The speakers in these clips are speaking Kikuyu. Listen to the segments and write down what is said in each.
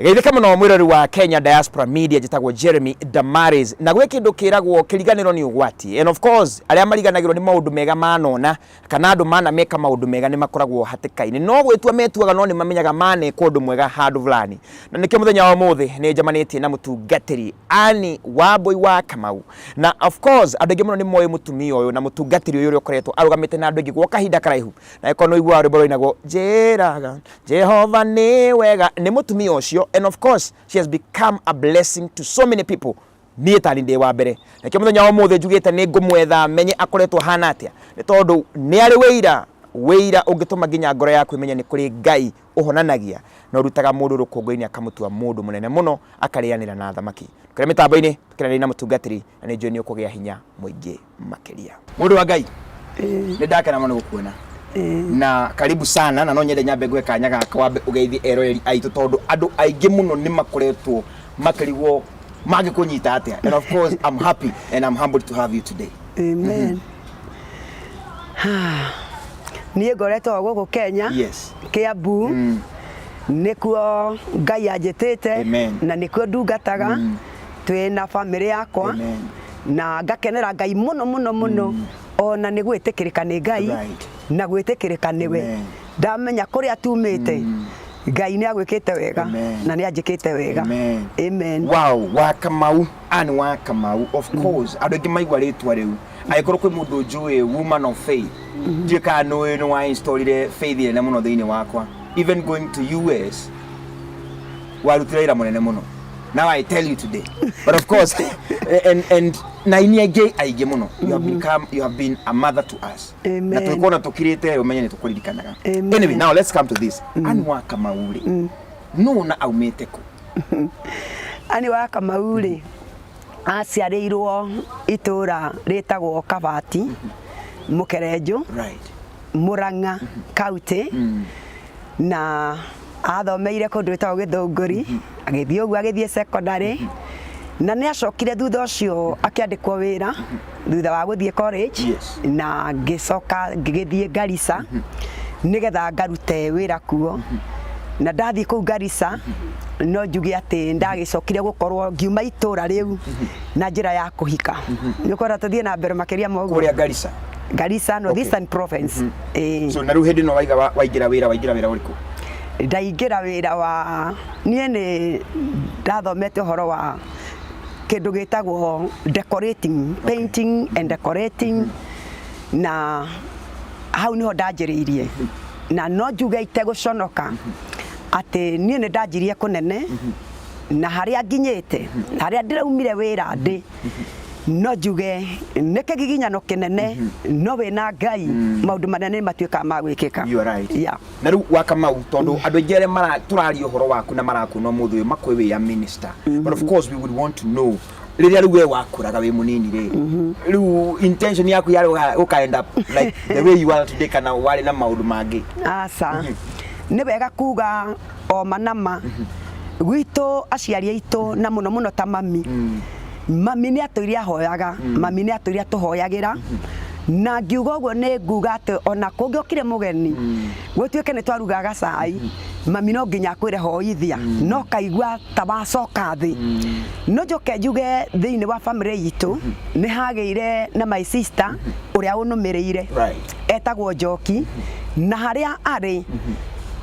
Geithĩka mũno mwĩrori wa Kenya Diaspora Media, njĩtagwo Jeremy Damaris, na gwĩ kĩndũ kĩragwo kĩriganĩro nĩ ũgwati. And of course arĩa mariganagĩrwo nĩ maũndũ mega manona kana andũ mana meka maũndũ mega nĩ makoragwo hatĩka-inĩ, no gwĩtua metuaga no nĩ mamenyaga maneka ũndũ mwega handũ fulani. Na nĩkĩo mũthenya wa ũmũthĩ nĩ njemanĩtie na mũtungatĩri Annie Wambui wa Kamau, na of course andũ aingĩ mũno nĩ moĩ mũtumia ũyũ na mũtungatĩri ũyũ ũrĩa ũkoretwo arũgamĩte na andũ aingĩ gwa kahinda karaihu. Na ĩkorwo nĩ ũiguaga rwĩmbo rũinagwo njĩraga Jehova nĩ wega, nĩ mũtumia ũcio, and of course she has become a blessing to so many people. Niĩ tani ndĩ wa mbere, nakĩo mũthenya wa ũmũthĩ njugĩte nĩ ngũmwetha menye akoretwo hana atĩa, nĩ tondũ nĩ arĩ wĩira wĩira ũngĩtũma nginya ngoro yaku ĩmenye nĩ kũrĩ Ngai ũhonanagia na ũrutaga mũndũ rũkũngũ-inĩ akamũtua mũndũ mũnene mũno akarĩanĩra na thamaki. Tũkĩra mĩtambo-inĩ tũkĩranĩria na mũtungatĩri, na nĩ njũĩ nĩ ũkũgĩa hinya mũingĩ makĩria. Mũndũ wa Ngai, nĩ ndakena mũno gũkuona na karibu sana, na no nyende nyambe ngwe kanya gaka wambe ũgeithie eroreri aitũ, tondũ andũ aingĩ mũno nĩ makoretwo makĩrigwo mangĩkũnyita atĩa, and of course I'm happy and I'm humbled to have you today. Amen. Niĩ ngoretwo o gũkũ Kenya, Kiambu nĩkuo Ngai anjĩtĩte. Amen. Na nĩkuo ndungataga twĩ na bamĩrĩ yakwa. Amen. Na ngakenera Ngai mũno mũno mũno, ona nĩ gwĩtĩkĩrĩka nĩ Ngai na gwĩtĩkĩrĩka nĩwe. Amen. Ndamenya kũrĩa tumĩte, Ngai nĩ agwĩkĩte wega. Amen. Na nĩ anjĩkĩte wega. Amen. Amen. Wow, wa Kamau, Ann wa Kamau, of course andũ aingĩ maigua rĩtwa rĩu, angĩkorwo kwĩ mũndũ njũĩ woman of faith, ndiũĩ kana nũĩ nĩ wa installire faith nene mũno thĩinĩ wakwa. Even going to US warutire wĩra mũnene mũno. Now I tell you today, but of course and na ini aingĩ aingĩ mũno, you have become, you have been a mother to us. Amen. Na tũgĩkorwo na tũkirĩte ũmenye nĩ tũkũririkanaga. Amen. Anyway, now let's come to this. Ann wa Kamau rĩ, nũ na aumĩte kũ? Ann wa Kamau rĩ, aciarĩirwo itũra rĩtagwo Kabati, Mũkerenjũ, Murang'a County, na athomeire kũndũ gwĩtagwo Gĩthũngũri, agĩthiĩ ũguo agĩthiĩ secondary, na nĩ acokire thutha ũcio akĩandĩkwo wĩra thutha wa gũthiĩ college. Na ngĩcoka ngĩgĩthiĩ Garissa nĩgetha ngarute wĩra kuo. Na ndathiĩ kũu Garissa, no njuge atĩ ndagĩcokire gũkorwo ngiuma itũra rĩu na njĩra ya kũhika. Nĩ ũkwenda tũthiĩ na mbere makĩria ma ũguo? Kũrĩa Garissa? Garissa, North Eastern Province. Ĩĩ. So na rĩu hĩndĩ ĩno waiga waingĩra wĩra, waingĩra wĩra ũrĩkũ? Ndaingĩra wĩra wa, niĩ nĩ ndathomete ũhoro wa kĩndũ gĩtagwo decorating, painting and decorating, na hau niho ndanjĩrĩirie. Na no njuge itegũconoka atĩ niĩ nĩ ndanjirie kũnene, na harĩa nginyĩte, harĩa ndĩraumire wĩra ndĩ, no njuge nĩ kĩgiginyano kĩnene, no wĩna Ngai maũndũ manene nĩ matuĩkaga ma gwĩkĩka. You are right. Na rĩu wa Kamau, tondũ andũ aingĩ arĩa tũraria ũhoro waku na marakuona ũmũthĩ ũyũ makwĩ wĩ a minister, but of course we would want to know, rĩrĩa rĩu we wakũraga wĩ mũnini rĩ, rĩu intention yaku yarĩ gũka end up like the way you are today, kana warĩ na maũndũ mangĩ? Aca, nĩ wega kuga o manama gwitũ aciari aitũ, na mũno mũno ta mami. Mami nĩ atũire ahoyaga, mami nĩ atũire atũhoyagĩra, na ngiuga ũguo nĩ nguga atĩ ona kũngĩokire mũgeni, gũtuĩke nĩ twarugaga cai, mami no nginya akwĩre hoithia, no kaigua ta wacoka thĩ. No njoke njuge thĩinĩ wa family itũ nĩ hagĩire na my sister ũrĩa ũnũmĩrĩire, etagwo Njoki, na harĩa arĩ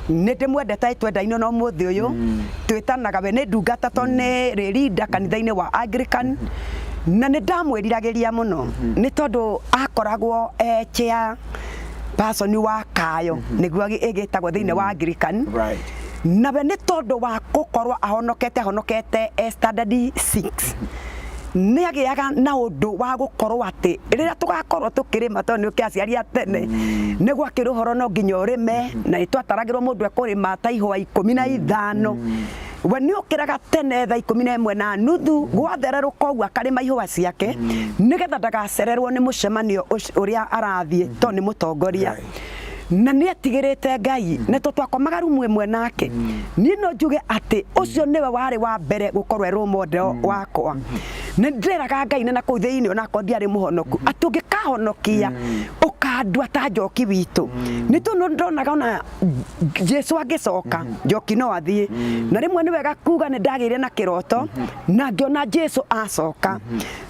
nĩ ndĩmwendete, twendaine no mũthĩ ũyũ twĩtanaga, we nĩ ndungata to nĩ rĩrinda kanitha-inĩ wa Anglican, na nĩ ndamwĩriragĩria mũno nĩ tondũ akoragwo e chair person wa kayo, nĩguo ĩgĩtagwo thĩinĩ wa Anglican. Nawe nĩ tondũ wa gũkorwo ahonokete, ahonokete e standard 6, nĩ agĩaga na ũndũ wa gũkorwo atĩ rĩrĩa tũgakorwo tũkĩrĩma, tondũ nĩ ũkĩ aciari a tene nĩ gwakĩrĩ ũhoro no nginya ũrĩme, na nĩ twataragĩrwo mũndũ ekũrĩma ta ihũa 15. We nĩ okĩraga tene thaa 11:30, gwathererũka ũguo akarĩma ihũa ciake nĩgetha ndagacererwo nĩ mũcemanio ũrĩa arathiĩ, tondũ nĩ mũtongoria. Na nĩ etigĩrĩte Ngai, na to twakomaga rumu ĩmwe nake. Niĩ no njuge atĩ ũcio nĩwe warĩ wa mbere gũkorwo e role model wakwa. Nĩ ndĩreraga Ngai na nakũu thĩinĩ, onakorwo ndiarĩ mũhonoku, atĩ ũngĩkahonokia ũka Andũ ata Njoki witũ nĩ tondũ ndonaga ona Jesu angĩcoka, Njoki no athiĩ. Na rĩmwe nĩ wega kuga nĩ ndagĩire na kĩroto na ngĩona Jesu acoka,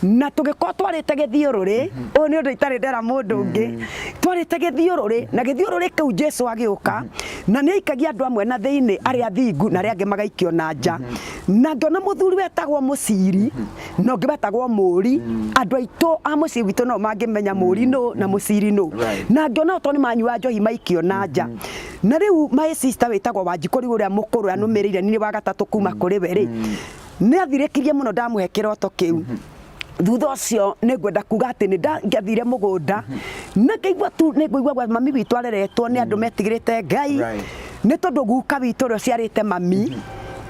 na tũgĩkorwo twarĩte gĩthiũrũrĩ. Ũyũ nĩ ũndũ itarĩ ndera mũndũ ũngĩ. Twarĩte gĩthiũrũrĩ, na gĩthiũrũrĩ kĩu Jesu agĩũka na nĩ aikagia andũ amwe na thĩinĩ arĩa athingu, na arĩa angĩ magaikio na nja. Na ngĩona mũthuri wetagwo Mũciri na ũngĩ wetagwo Mũri. Andũ aitũ a mũciĩ witũ no mangĩmenya Mũri nũ na Mũciri nũ. Na ngĩona to nĩ manyua njohi maikio na nja. Na rĩu my sister wĩtagwo Wanjikũ, rĩu ũrĩa mũkũrũ anũmĩrĩire, nĩ wa gatatũ kuma kũrĩ we rĩ, nĩ athirĩkirie mũno ndamũhe kĩroto kĩu. Thutha ũcio nĩ ngwenda kuga atĩ nĩ ndathire mũgũnda na ngaigua tu nĩ ngũigua gwa mami witũ areretwo nĩ andũ metigĩrĩte Ngai, nĩ tondũ guka witũ ũrĩa ũciarĩte mami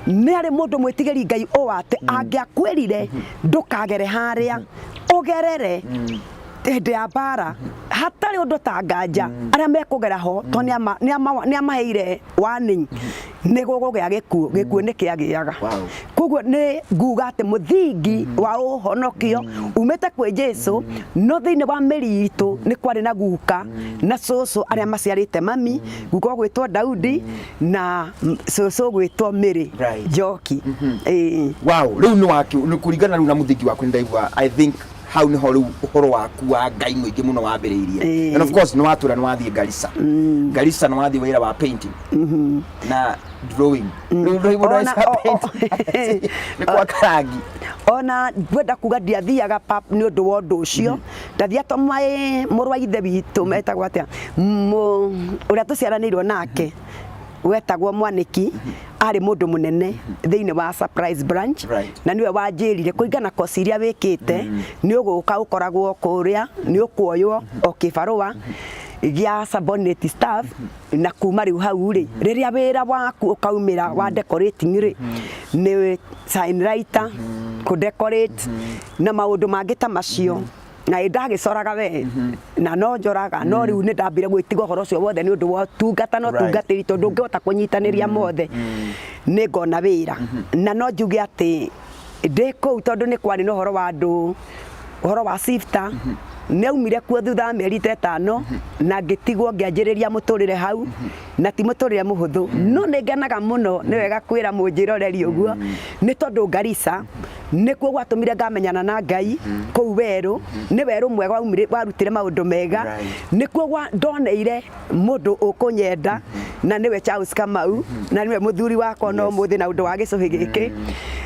nĩ arĩ mũndũ mwĩtigĩri Ngai, ũũ atĩ angĩakwĩrire ndũkagere harĩa ũgerere hĩndĩ ya mbara hatarĩ ũndũ ta nganja arĩa mekũgera ho, to nĩ amaheire warning nĩ gũkũgĩa gĩkuũ. Gĩkuũ nĩ kĩagĩaga. Koguo nĩ nguga atĩ mũthingi wa ũhonokio umĩte kwĩ Jesu, no thĩinĩ wa mĩri itũ nĩ kwarĩ na guka na cũcũ arĩa maciarĩte mami, guka ũgwĩtwo Daudi na cũcũ ũgwĩtwo Mary Njoki. Ĩĩ. Wow, rĩu nĩ waki nĩ kũringana rĩu na mũthingi waku, nĩ ndaigua, I think hau nĩho rĩu ũhoro waku wa Ngai mũingĩ mũno wambĩrĩirie. And of course nĩ watũra, nĩ wathiĩ Garissa. Garissa nĩ wathiĩ wĩra wa painting na drawing. Rĩu ndũraigua ndũraca painting nĩ kwa karangi. Ona ngwenda kuga ndiathiaga pap nĩ ũndũ wa ũndũ ũcio. Ndathiaga to maĩ mũrũ wa ithe witũ metagwo atĩa, ũrĩa tũciaranĩirwo nake wetagwo Mwanĩki, arĩ mũndũ mũnene thĩinĩ wa Surprise Branch, na nĩwe wanjĩrire kũringana na kosi iria wĩkĩte nĩ ũgũka ũkoragwo kũrĩa nĩ ũkuoywo o kĩbarũa gĩa subordinate staff, na kuma rĩu hau rĩ, rĩrĩa wĩra waku ũkaumĩra wa decorating rĩ, nĩ sign writer, kũ decorate na maũndũ mangĩ ta macio. Na ĩ ndagĩcoraga we na no njoraga, no rĩu nĩ ndambire gwĩtiga ũhoro ũcio wothe nĩ ũndũ wa ũtungata na ũtungatĩri, tondũ ũngĩhota kũnyitanĩria mothe nĩ ngona wĩra. Na no njuge atĩ ndĩ kũu, tondũ nĩ kwarĩ na ũhoro wa andũ, ũhoro wa shifter, nĩ aumire kuo thutha wa mĩeri ta 5, na ngĩtigwo ngĩanjĩrĩria mũtũrĩre hau, na ti mũtũrĩre mũhũthũ, no nĩ ngenaga mũno. Nĩ wega kwĩra mũnjĩroreri ũguo, nĩ tondũ Garissa nĩkuo gwatũmire ngamenyana na Ngai kũu werũ. Nĩ werũ mwega warutire maũndũ mega. Nĩkuo ndoneire mũndũ ũkũnyenda, na nĩwe Charles Kamau, na nĩwe mũthuri wakwa no ũmũthĩ na ũndũ wa gĩcũhĩ gĩkĩ.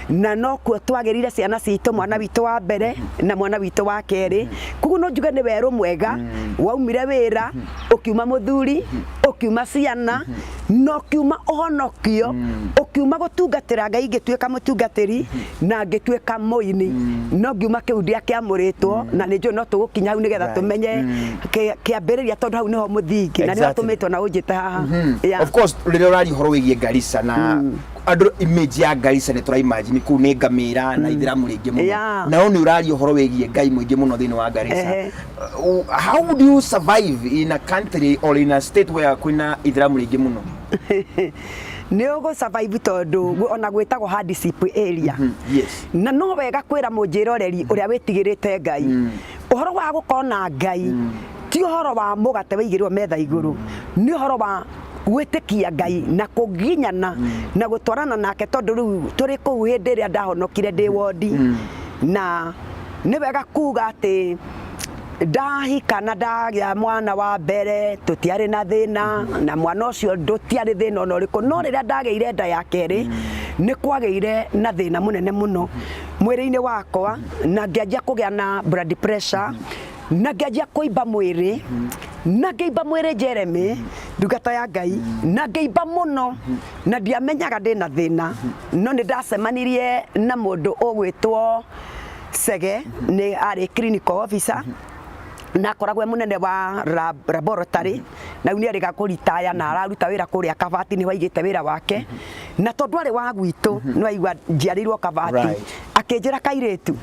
Na nokuo twagĩrire ciana citũ, mwana witũ wa mbere na mwana witũ wa kerĩ. Koguo no njuge nĩ werũ mwega waumire wĩra, ũkiuma mũthuri, ũkiuma ciana, na ũkiuma ũhonokio, ũkiuma gũtungatĩra Ngai. Ngĩtuĩka mũtungatĩri na ngĩtuĩka mũini, no ngiuma kĩu ndiakĩamũrĩtwo, na nĩ njũĩ no tũgũkinya hau nĩgetha tũmenye kĩambĩrĩria, tondũ hau nĩho mũthingi na nĩho tũmĩtwo na ũnjĩte haha. Yeah. Of course, rĩrĩa ũraria ũhoro wĩgiĩ Garissa na andũ, image ya Garissa nĩ tũra imagine kũu nĩ ngamĩra na ithĩramu rĩingĩ mũno. Nao nĩ ũraria ũhoro wĩgiĩ Ngai mũingĩ mũno thĩinĩ wa Garissa. How do you survive in a country or in a state where kwĩna ithĩramu rĩingĩ mũno? Nĩ ũgũ survive tondũ ona gwĩtagwo hardship area. Na no wega kwĩra mũnjĩroreri ũrĩa wĩtigĩrĩte Ngai, ũhoro wa gũkorwo na Ngai ti ũhoro wa mũgate wĩigĩrwo metha igũrũ, nĩ ũhoro wa gwĩtĩkia Ngai na kũginyana na gũtwarana nake. Tondũ rĩu tũrĩ kũu hĩndĩ ĩrĩa ndahonokire ndĩ wondi, na nĩ wega kuga atĩ ndahika na ndagĩa mwana wa mbere tũtiarĩ na thĩna, na mwana ũcio ndũtiarĩ thĩna ona ũrĩkũ. No rĩrĩa ndagĩire nda ya kerĩ, nĩ kwagĩire na thĩna mũnene mũno mwĩrĩ-inĩ wakwa, na ngĩanjia kũgĩa na blood pressure, na ngĩanjia kũimba mwĩrĩ, na ngĩimba mwĩrĩ, Jeremy ndungata ya Ngai, na ngĩimba mũno na ndiamenyaga ndĩna thĩna. No nĩ ndacemanirie na mũndũ ũgwĩtwo Sege, nĩ arĩ clinical officer na akoragwo e mũnene wa laboratory, na rĩu nĩ erĩga kũritaya na araruta wĩra kũrĩa Kabati, nĩho aigĩte wĩra wake. Na tondũ arĩ wa gwitũ, nĩ waigua njiarĩirwo Kabati, akĩnjĩra kairĩtu,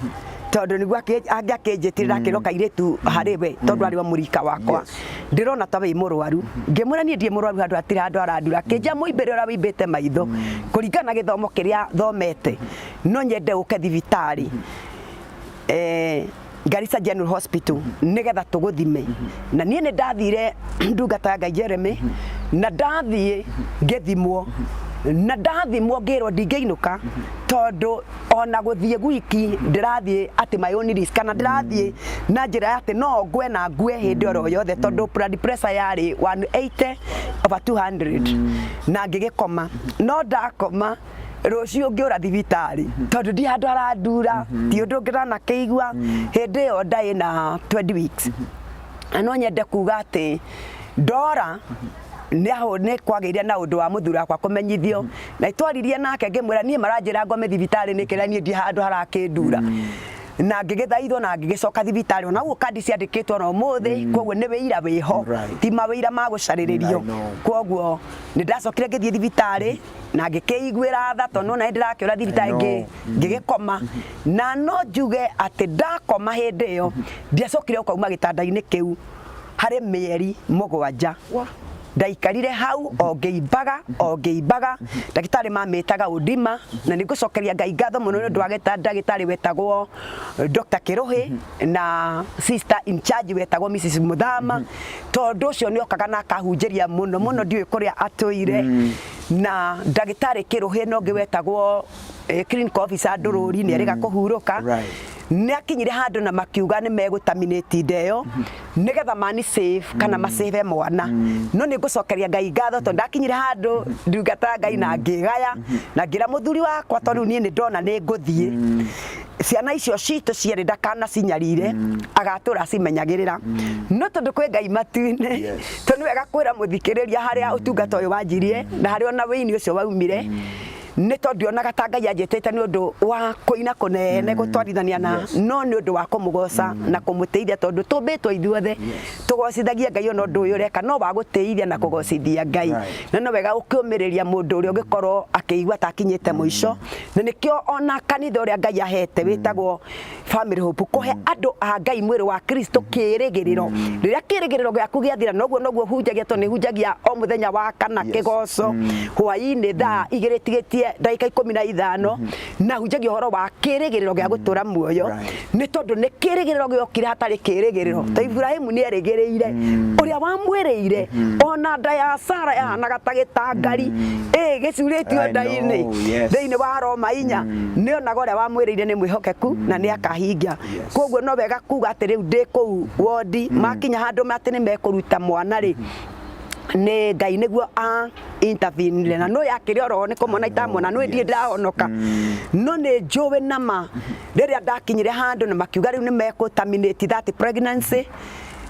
tondũ nĩguo angĩakĩnjĩtire, akĩrwo kairĩtu harĩ we, tondũ arĩ wa mũrika wakwa, ndĩrona ta wĩ mũrwaru. Ngĩmwĩra niĩ ndirĩ mũrwaru, handũ hatirĩ handũ harandura. Akĩnjĩra mũimbĩre ũrĩa wĩimbĩte maitho, kũringana na gĩthomo kĩrĩa thomete, no nyende ũke thibitarĩ. Garissa General Hospital nigetha tuguthime. Na niĩ nĩ ndathire, ndungata ya Ngai Jeremy, na ndathiĩ ngĩthimwo, na ndathimwo ngĩrwo ndingĩinũka tondũ ona gũthiĩ gwiki ndĩrathiĩ atĩ my own risk, kana ndĩrathiĩ na njĩra ya atĩ no ngwe na ngue hĩndĩ oro yothe tondũ blood pressure yarĩ 180 over 200. Na ngĩgĩkoma, no ndakoma rũciũ ngĩũra thibitarĩ tondũ ndi handũ harandura, ti ũndũ ũngĩ ndanakĩigua. Hĩndĩ ĩyo ndarĩ na 20 weeks. Na no nyende kuga atĩ ndora nĩ aho nĩ kwagĩire na ũndũ wa mũthuri wakwa kũmenyithio, na twaririe nake ngĩmwĩra niĩ maranjĩra ngome thibitarĩ nĩkĩ na niĩ ndi handũ harakĩndura. Na ngĩgĩthaithwo na ngĩgĩcoka thibitarĩ, ona ũguo kandi ciandĩkĩtwo na ũmũthĩ, koguo nĩ wĩira wĩho, ti mawĩira ma gũcarĩrĩrio. I know. Koguo nĩ ndacokire ngĩthiĩ thibitarĩ na ngĩkĩiguĩra tha tondũ nona ndĩrakĩũra thibitarĩ. I know. Ngĩgĩkoma, na no njuge atĩ ndakoma hĩndĩ ĩyo ndiacokire gũkauma gĩtanda-inĩ kĩu harĩ mĩeri 7. Ndaikarire hau o ngĩimbaga, o ngĩimbaga. Ndagĩtarĩ mamĩtaga ũndima, na nĩ ngũcokeria Ngai ngatho mũno nĩ ũndũ wa ndagĩtarĩ wetagwo Dr. Kĩrũhĩ na sister in charge wetagwo Mrs. Muthama, tondũ ũcio nĩ okaga na akahunjĩria mũno mũno, ndiũĩ kũrĩa atũire. Na ndagĩtarĩ Kĩrũhĩ na ũngĩ wetagwo clinical officer Ndũrũri nĩ erĩga kũhurũka. Nĩ akinyire handũ na makiuga nĩ megũtaminĩti nda ĩyo nĩgetha mani save kana masave mwana. No nĩ ngũcokeria Ngai ngatho tondũ ndakinyire handũ, ndungata ya Ngai, na ngĩgaya na ngĩra mũthuri wakwa tondũ rĩu niĩ nĩ ndona nĩ ngũthiĩ, ciana icio citũ cierĩ ndakanacinyarire, agatũra acimenyagĩrĩra, no tondũ kwĩ Ngai matu-inĩ. Tondũ nĩ wega kwĩra mũthikĩrĩria harĩa ũtungata ũyũ wanjirie na harĩa ona wĩini ũcio waumire, nĩ tondũ ndionaga ta Ngai anjĩtĩte nĩ ũndũ wa kũina kũnene gũtwarithania na no nĩ ũndũ wa kũmũgoca na kũmũtĩithia, tondũ tũmbĩtwo ithuothe tũgocithagie Ngai. Ona ũndũ ũyũ ũreka no wa gũtĩithia na kũgocithia Ngai. Na no wega ũkĩũmĩrĩria mũndũ ũrĩa ũngĩkorwo akĩigua ta akinyĩte mũico, na nĩkĩo ona kanitha ũrĩa Ngai ahete wĩtagwo Family Hope, kũhe andũ a Ngai, mwĩrĩ wa Kristo, kĩĩrĩgĩrĩro. Rĩrĩa kĩĩrĩgĩrĩro gĩaku gĩathira, noguo noguo hunjagia, tondũ nĩ hunjagia o mũthenya wa kana kĩgoco hwaĩ-inĩ thaa 2 tigĩtie ndagĩka 15, na hunjagia ũhoro wa kĩĩrĩgĩrĩro gĩa gũtũra muoyo. Nĩ tondũ nĩ kĩĩrĩgĩrĩro gĩokire hatarĩ kĩĩrĩgĩrĩro, ta Iburahĩmu nĩ erĩgĩrĩire ũrĩa wamwĩrĩire, ona nda ya Sara yahanaga ta gĩtangari ĩ gĩcurĩtio I nda-inĩ. know, yes. Thĩinĩ wa Roma 4, nĩ onaga ũrĩa wamwĩrĩire nĩ mwĩhokeku na nĩ akahingia. Koguo no wega kuga atĩ rĩu ndĩ kũu wondi, makinya handũ atĩ nĩ mekũruta mwana rĩ, nĩ Ngai nĩguo a intervene, na no yakĩrĩ oro nĩ kũmona itamona, no ndiĩ ndahonoka, no nĩ njũĩ nama rĩrĩa ndakinyire handũ na makiuga rĩu nĩ mekũ terminate that pregnancy,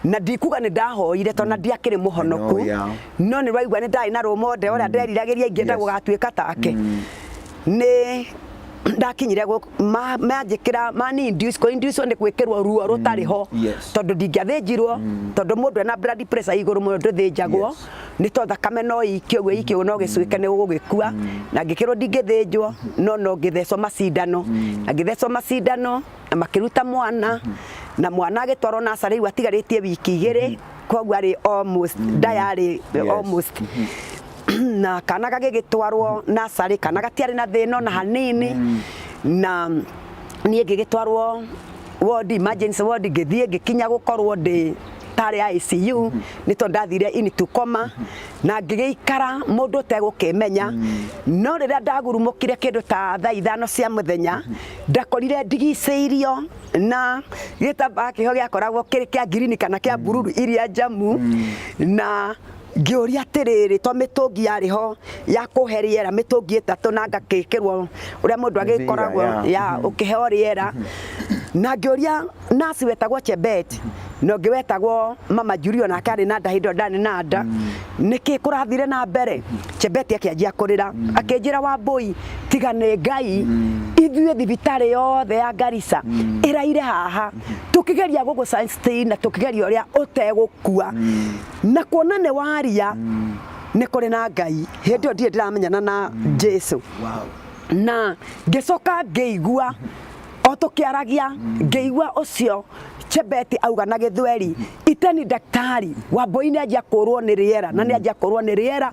na ndikuga nĩ ndahoire tondũ na ndiakĩrĩ mũhonoku. I know, yeah. No nĩ raigua nĩ ndarĩ na rũmonde ũrĩa nderiragĩria ingĩenda gũgatuĩka take. Nĩ ndakinyire manjĩkĩra mani induce, kũ induce nĩ gwĩkĩrwo ruo rũtarĩ ho, tondũ ndingĩathĩnjirwo, tondũ mũndũ ena blood pressure igũrũ mũno ndũthĩnjagwo. Nĩ tondũ thakame no ikio ũguo ikio no gĩcuĩke nĩ ũgũgĩkua. Na ngĩkĩrwo ndingĩthĩnjwo, no no ngĩthecwo macindano, na ngĩthecwo macindano na makĩruta mwana, na mwana agĩtwarwo nacarĩ. Rĩu atigarĩtie wiki 2, koguo arĩ almost nda yarĩ almost, na kana gagĩgĩtwarwo nacarĩ. Kana gatiarĩ na thĩna ona hanini. Na niĩ ngĩgĩtwarwo ward, emergency ward. Ngĩthiĩ ngĩkinya gũkorwo ndĩ tarĩ ICU, nĩ tondũ ndathire into coma na ngĩgĩikara mũndũ ũtegũkĩmenya. No rĩrĩa ndagurumũkire kĩndũ ta thaa 5 cia mũthenya, ndakorire ndigicĩirio na gĩtambaya kĩho gĩakoragwo kĩrĩ kĩa ngirini kana kĩa bururu iria njamu. Na ngĩũria atĩrĩrĩ, to mĩtũngi yarĩ ho ya kũhe rĩera, mĩtũngi 3, na ngakĩkĩrwo ũrĩa mũndũ agĩkoragwo ya ũkĩheo rĩera. Na ngĩũria nurse wetagwo Chebet na ũngĩ wetagwo Mama Julio, nake arĩ na nda hĩndĩ ĩyo ndarĩ na nda, nĩkĩ kũrathire na mbere. Chebet akĩanjia kũrĩra, akĩnjĩra, "Wambũi, tiga nĩ Ngai, ithuĩ thibitarĩ yothe ya Garissa ĩraire haha tũkĩgeria gũgũ sustain na tũkĩgeria ũrĩa ũtegũkua, na kuona nĩ waria nĩ kũrĩ na Ngai." Hĩndĩ ĩyo ndirĩ ndĩramenyana na Jesu. Na ngĩcoka ngĩigua O tũkĩaragia ngĩigua ũcio Chebet auga na gĩthweri, iteni daktari Wambui nĩ anjia kũrwo nĩ rĩera, na nĩ anjia kũrwo nĩ rĩera,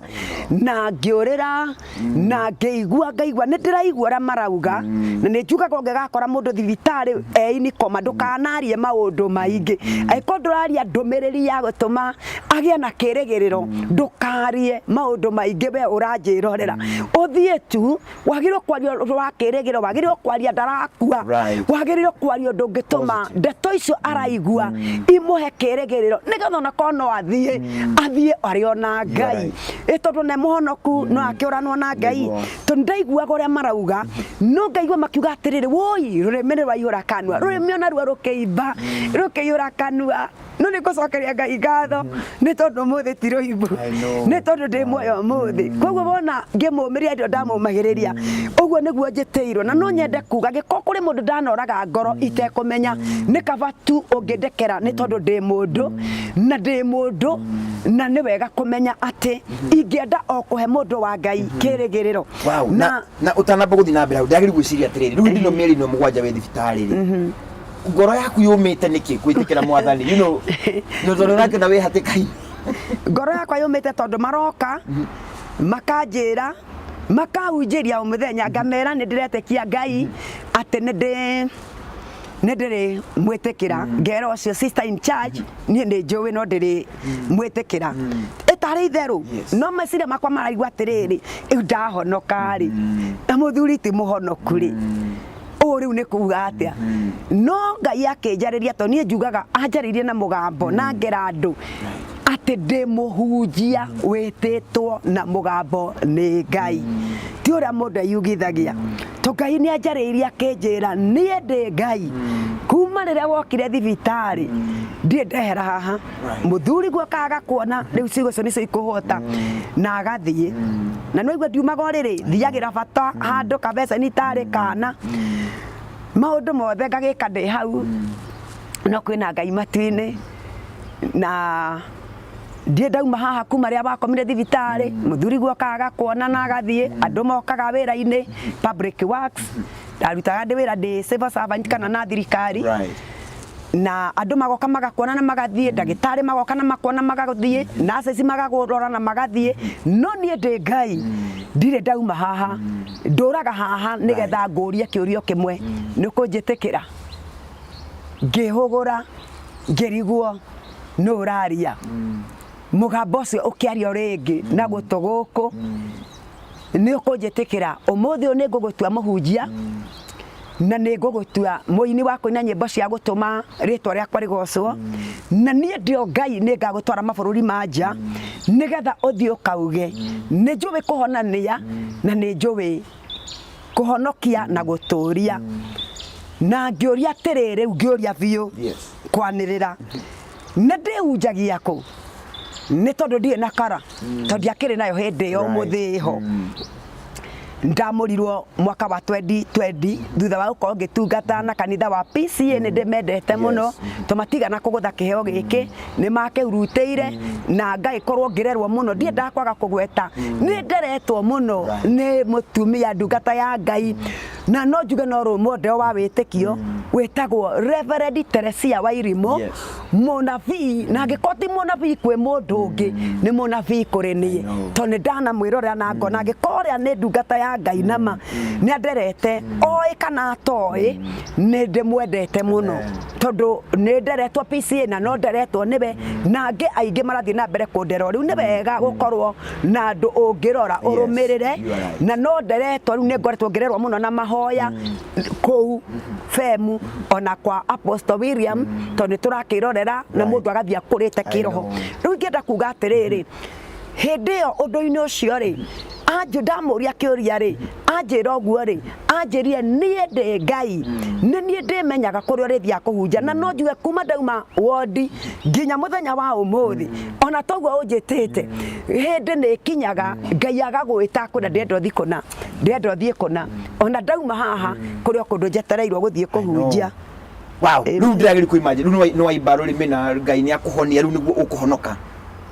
na ngĩũrĩra na ngĩigua ngaigua nĩ ndĩraigua ũrĩa marauga, na nĩ njugaga ũngĩgakora mũndũ thibitarĩ e koma ndũkanarie maũndũ maingĩ, angĩkorwo ndũraria ndũmĩrĩri ya gũtũma agĩe na kĩrĩgĩrĩro, ndũkarie maũndũ maingĩ we ũranjĩrorera, ũthiĩ tu. Wagĩrĩirwo kwaria ũndũ wa kĩrĩgĩrĩro, wagĩrĩirwo kwaria ndarakua, wagĩrĩirwo kwaria ũndũ ũngĩtũma ndeto icio araigua imũhe kĩrĩgĩrĩro, nĩgetha ona korwo no athiĩ, athiĩ arĩ ona Ngai. Ĩ tondũ nĩ mũhonoku, no akĩũranwo na Ngai. Tondũ ndaiguaga ũrĩa marauga, no ngaigua makiuga atĩrĩrĩ, woi rũrĩmĩ nĩ rwaihũra kanua, rũrĩmĩ onaruo rũkĩimba, rũkĩihũra kanua. No nĩ ngũcokeria Ngai ngatho nĩ tondũ ũmũthĩ ti rũimbu, nĩ tondũ ndĩ muoyo ũmũthĩ. Koguo wona ngĩmũmĩrĩria hĩndĩ ĩyo ndamũmagĩrĩria, ũguo nĩguo njĩtĩirwo. Na no nyende kuga angĩkorwo kũrĩ mũndũ ndanoraga ngoro itekũmenya, nĩ kaba tu ũngĩndekera nĩ tondũ ndĩ mũndũ, na ndĩ mũndũ, na nĩ wega kũmenya atĩ ingĩenda o kũhe mũndũ wa Ngai kĩrĩgĩrĩro. Wow, na na ũtanamba gũthiĩ na mbere hau, ndagĩrĩirwo gwĩciria atĩrĩrĩ, rĩu ndino mĩeri ĩno 7 wĩ thibitarĩ rĩ, ngoro yaku yũmĩte nĩkĩ gwĩtĩkĩra mwathani, you know, nĩ tondũ ũrakĩona wĩ hatĩka-inĩ? Ngoro yakwa yũmĩte tondũ maroka makanjĩra, makahunjĩria o mũthenya, ngamera nĩ ndĩretĩkia Ngai atĩ nĩ ndĩ nĩ ndĩrĩ mwĩtĩkĩra, ngera ũcio sister in charge niĩ nĩ njũĩ no ndĩrĩ mwĩtĩkĩra ĩtarĩ itherũ. No meciria makwa maraigua atĩrĩrĩ, rĩu ndahonoka rĩ, na mũthuri ti mũhonoku rĩ, ũũ rĩu nĩ kuga atĩa? No Ngai akĩnjarĩria, tondũ niĩ njugaga anjarĩirie na mũgambo na ngera andũ atĩ ndĩ mũhunjia wĩtĩtwo na mũgambo nĩ Ngai, ti ũrĩa mũndũ eyugithagia. To Ngai nĩ anjarĩirie akĩnjĩra niĩ ndĩ Ngai, kuma rĩrĩa wokire thibitarĩ ndirĩ ndehera haha. Mũthuri guoka agakuona rĩu ciugo icio nĩcio ikũhota na agathiĩ, na nĩ waigua ndiumaga ũrĩrĩ, thiagĩra bata handũ kabeceni tarĩ kana maũndũ mothe ngagĩka ndĩ hau, no kwĩna Ngai matu-inĩ. Na ndirĩ ndauma haha kuma rĩrĩa wakomire thibitarĩ, mũthuri guoka agakuona na agathiĩ, andũ mokaga wĩra-inĩ public works, ndarutaga ndĩ wĩra ndĩ civil servant kana na thirikari. Na andũ magoka magakuona na magathiĩ, ndagĩtarĩ magoka na makuona magathiĩ, nurses magakũrora na magathiĩ, no niĩ ndĩ Ngai ndirĩ ndauma haha, ndũraga haha nĩgetha ngũrie kĩũrio kĩmwe, nĩ ũkũnjĩtĩkĩra? Ngĩhũgũra ngĩrigwo nũ ũraria, mũgambo ũcio ũkĩaria o rĩngĩ na gũtũ gũkũ, nĩ ũkũnjĩtĩkĩra? Ũmũthĩ ũyũ nĩ ngũgũtua mũhunjia, na nĩ ngũgũtua mũini wa kũina nyĩmbo cia gũtũma rĩtwa rĩakwa rĩgocwo, na niĩ ndĩ o Ngai nĩ ngagũtwara mabũrũri ma nja nĩgetha ũthiĩ ũkauge nĩ njũĩ kũhonania na nĩ njũĩ kũhonokia na gũtũria. Na ngĩũria atĩrĩrĩ, rĩu ngĩũria biũ kwanĩrĩra, nĩ ndĩhunjagia kũ? Nĩ tondũ ndirĩ na kara, tondũ ndiakĩrĩ nayo hĩndĩ ĩyo, ũmũthĩ ĩho. Ndamũrirwo mwaka wa 2020 thutha wa gũkorwo ngĩtungata na kanitha wa PCA, nĩ ndĩmendete mũno to matigana kũgũtha kĩheo gĩkĩ, nĩ makĩhurutĩire na ngagĩkorwo ngĩrerwo mũno, ndiendaga kwaga kũgweta, nĩ nderetwo mũno nĩ mũtumia ndungata ya Ngai, na no njuge no role model wa wĩtĩkio, wĩtagwo Reverend Teresia Wairimũ. Mũnabii, na angĩkorwo ti mũnabii kwĩ mũndũ ũngĩ, nĩ mũnabii kũrĩ niĩ, tondũ nĩ ndanamwĩrorera na ngona angĩkorwo ũrĩa nĩ ndungata ya Ngai nama nĩ anderete, oĩ kana atoĩ, nĩ ndĩmwendete mũno tondũ nĩ nderetwo PCA na no nderetwo nĩwe, na angĩ aingĩ marathiĩ na mbere kũndera. Rĩu nĩ wega gũkorwo na andũ ũngĩrora ũrũmĩrĩre. You are right. Na no nderetwo, rĩu nĩ ngoretwo ngĩrerwo mũno na mahoya kũu femu ona kwa Apostle William, tondũ nĩ tũrakĩrorera na mũndũ agathiĩ akũrĩte kĩroho. Rĩu ingĩenda kuga atĩrĩrĩ, hĩndĩ ĩyo ũndũ-inĩ ũcio rĩ, anjũ ndamũria kĩũria rĩ, anjĩra ũguo rĩ, anjĩrire niĩ ndĩ Ngai, nĩ niĩ ndĩmenyaga kũrĩa ũrĩthiaga kũhunjia. Na no njuge kuma ndauma wondi nginya mũthenya wa ũmũthĩ, ona toguo ũnjĩtĩte, hĩndĩ nĩ ĩkinyaga Ngai agagwĩta kwĩra ndĩrenda ũthiĩ kũna, ndĩrenda ũthiĩ kũna. Ona ndauma haha kũrĩ o kũndũ njetereirwo gũthiĩ kũhunjia. Wow, rĩu ndĩrageria kũ imagine rĩu nĩ waimba rũrĩmĩ na Ngai nĩ akũhonia, rĩu nĩguo ũkũhonoka.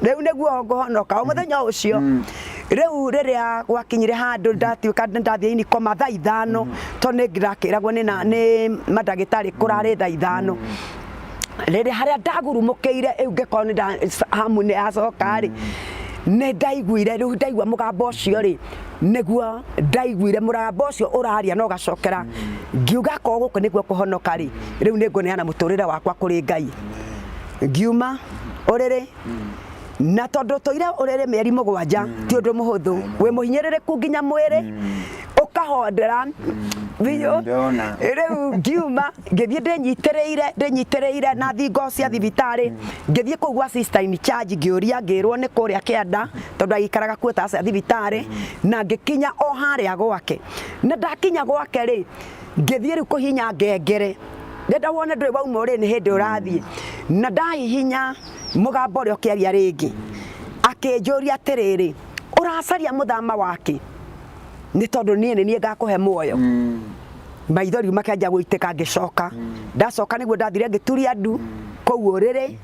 Rĩu nĩguo ngũhonoka. O mũthenya ũcio Rĩu rĩrĩa gwakinyire handũ ndatuĩka ndathiĩ inikoma thaa 5, tondũ nĩ ndakĩragwo nĩ mandagĩtarĩ kũrarĩ thaa 5, rĩrĩa harĩa ndagurumũkĩire rĩu ngĩkorwo nĩ hamu nĩ yacoka rĩ, nĩ ndaiguire rĩu ndaigua mũgambo ũcio rĩ, nĩguo ndaiguire mũgambo ũcio ũraria na ũgacokera, ngiuga akorwo gũkũ nĩguo kũhonoka rĩ, rĩu nĩ ngũneana mũtũrĩre wakwa kũrĩ Ngai. Ngiuma ũrĩrĩ, na tondũ tũire ũrĩrĩ mĩeri 7 ti ũndũ mũhũthũ, wĩ mũhinyĩrĩrĩku nginya mwĩrĩ ũkahondera biũ. Ndona. Rĩu ngiuma ngĩthiĩ ndĩnyitĩrĩire na thingo cia thibitarĩ, ngĩthiĩ kũu gwa sister in charge, ngĩũria, ngĩrwo nĩ kũrĩa kĩanda tondũ agĩikaraga kuo ta cia thibitarĩ, na ngĩkinya o harĩa gwake. Na ndakinya gwake rĩ, ngĩthiĩ rĩu kũhinya ngengere, ndenda wone ndũrĩ wauma ũrĩrĩ nĩ hĩndĩ ũrathiĩ, na ndahihinya mũgambo ũrĩa ũkĩaria rĩngĩ akĩnjũria atĩrĩrĩ, ũracaria mũthama wake nĩ tondũ niĩ nĩ niĩ ngakũhe muoyo. Maithori makĩanjia gũitĩka, ngĩcoka ndacoka nĩguo ndathire ngĩturia ndu kũu ũrĩrĩ,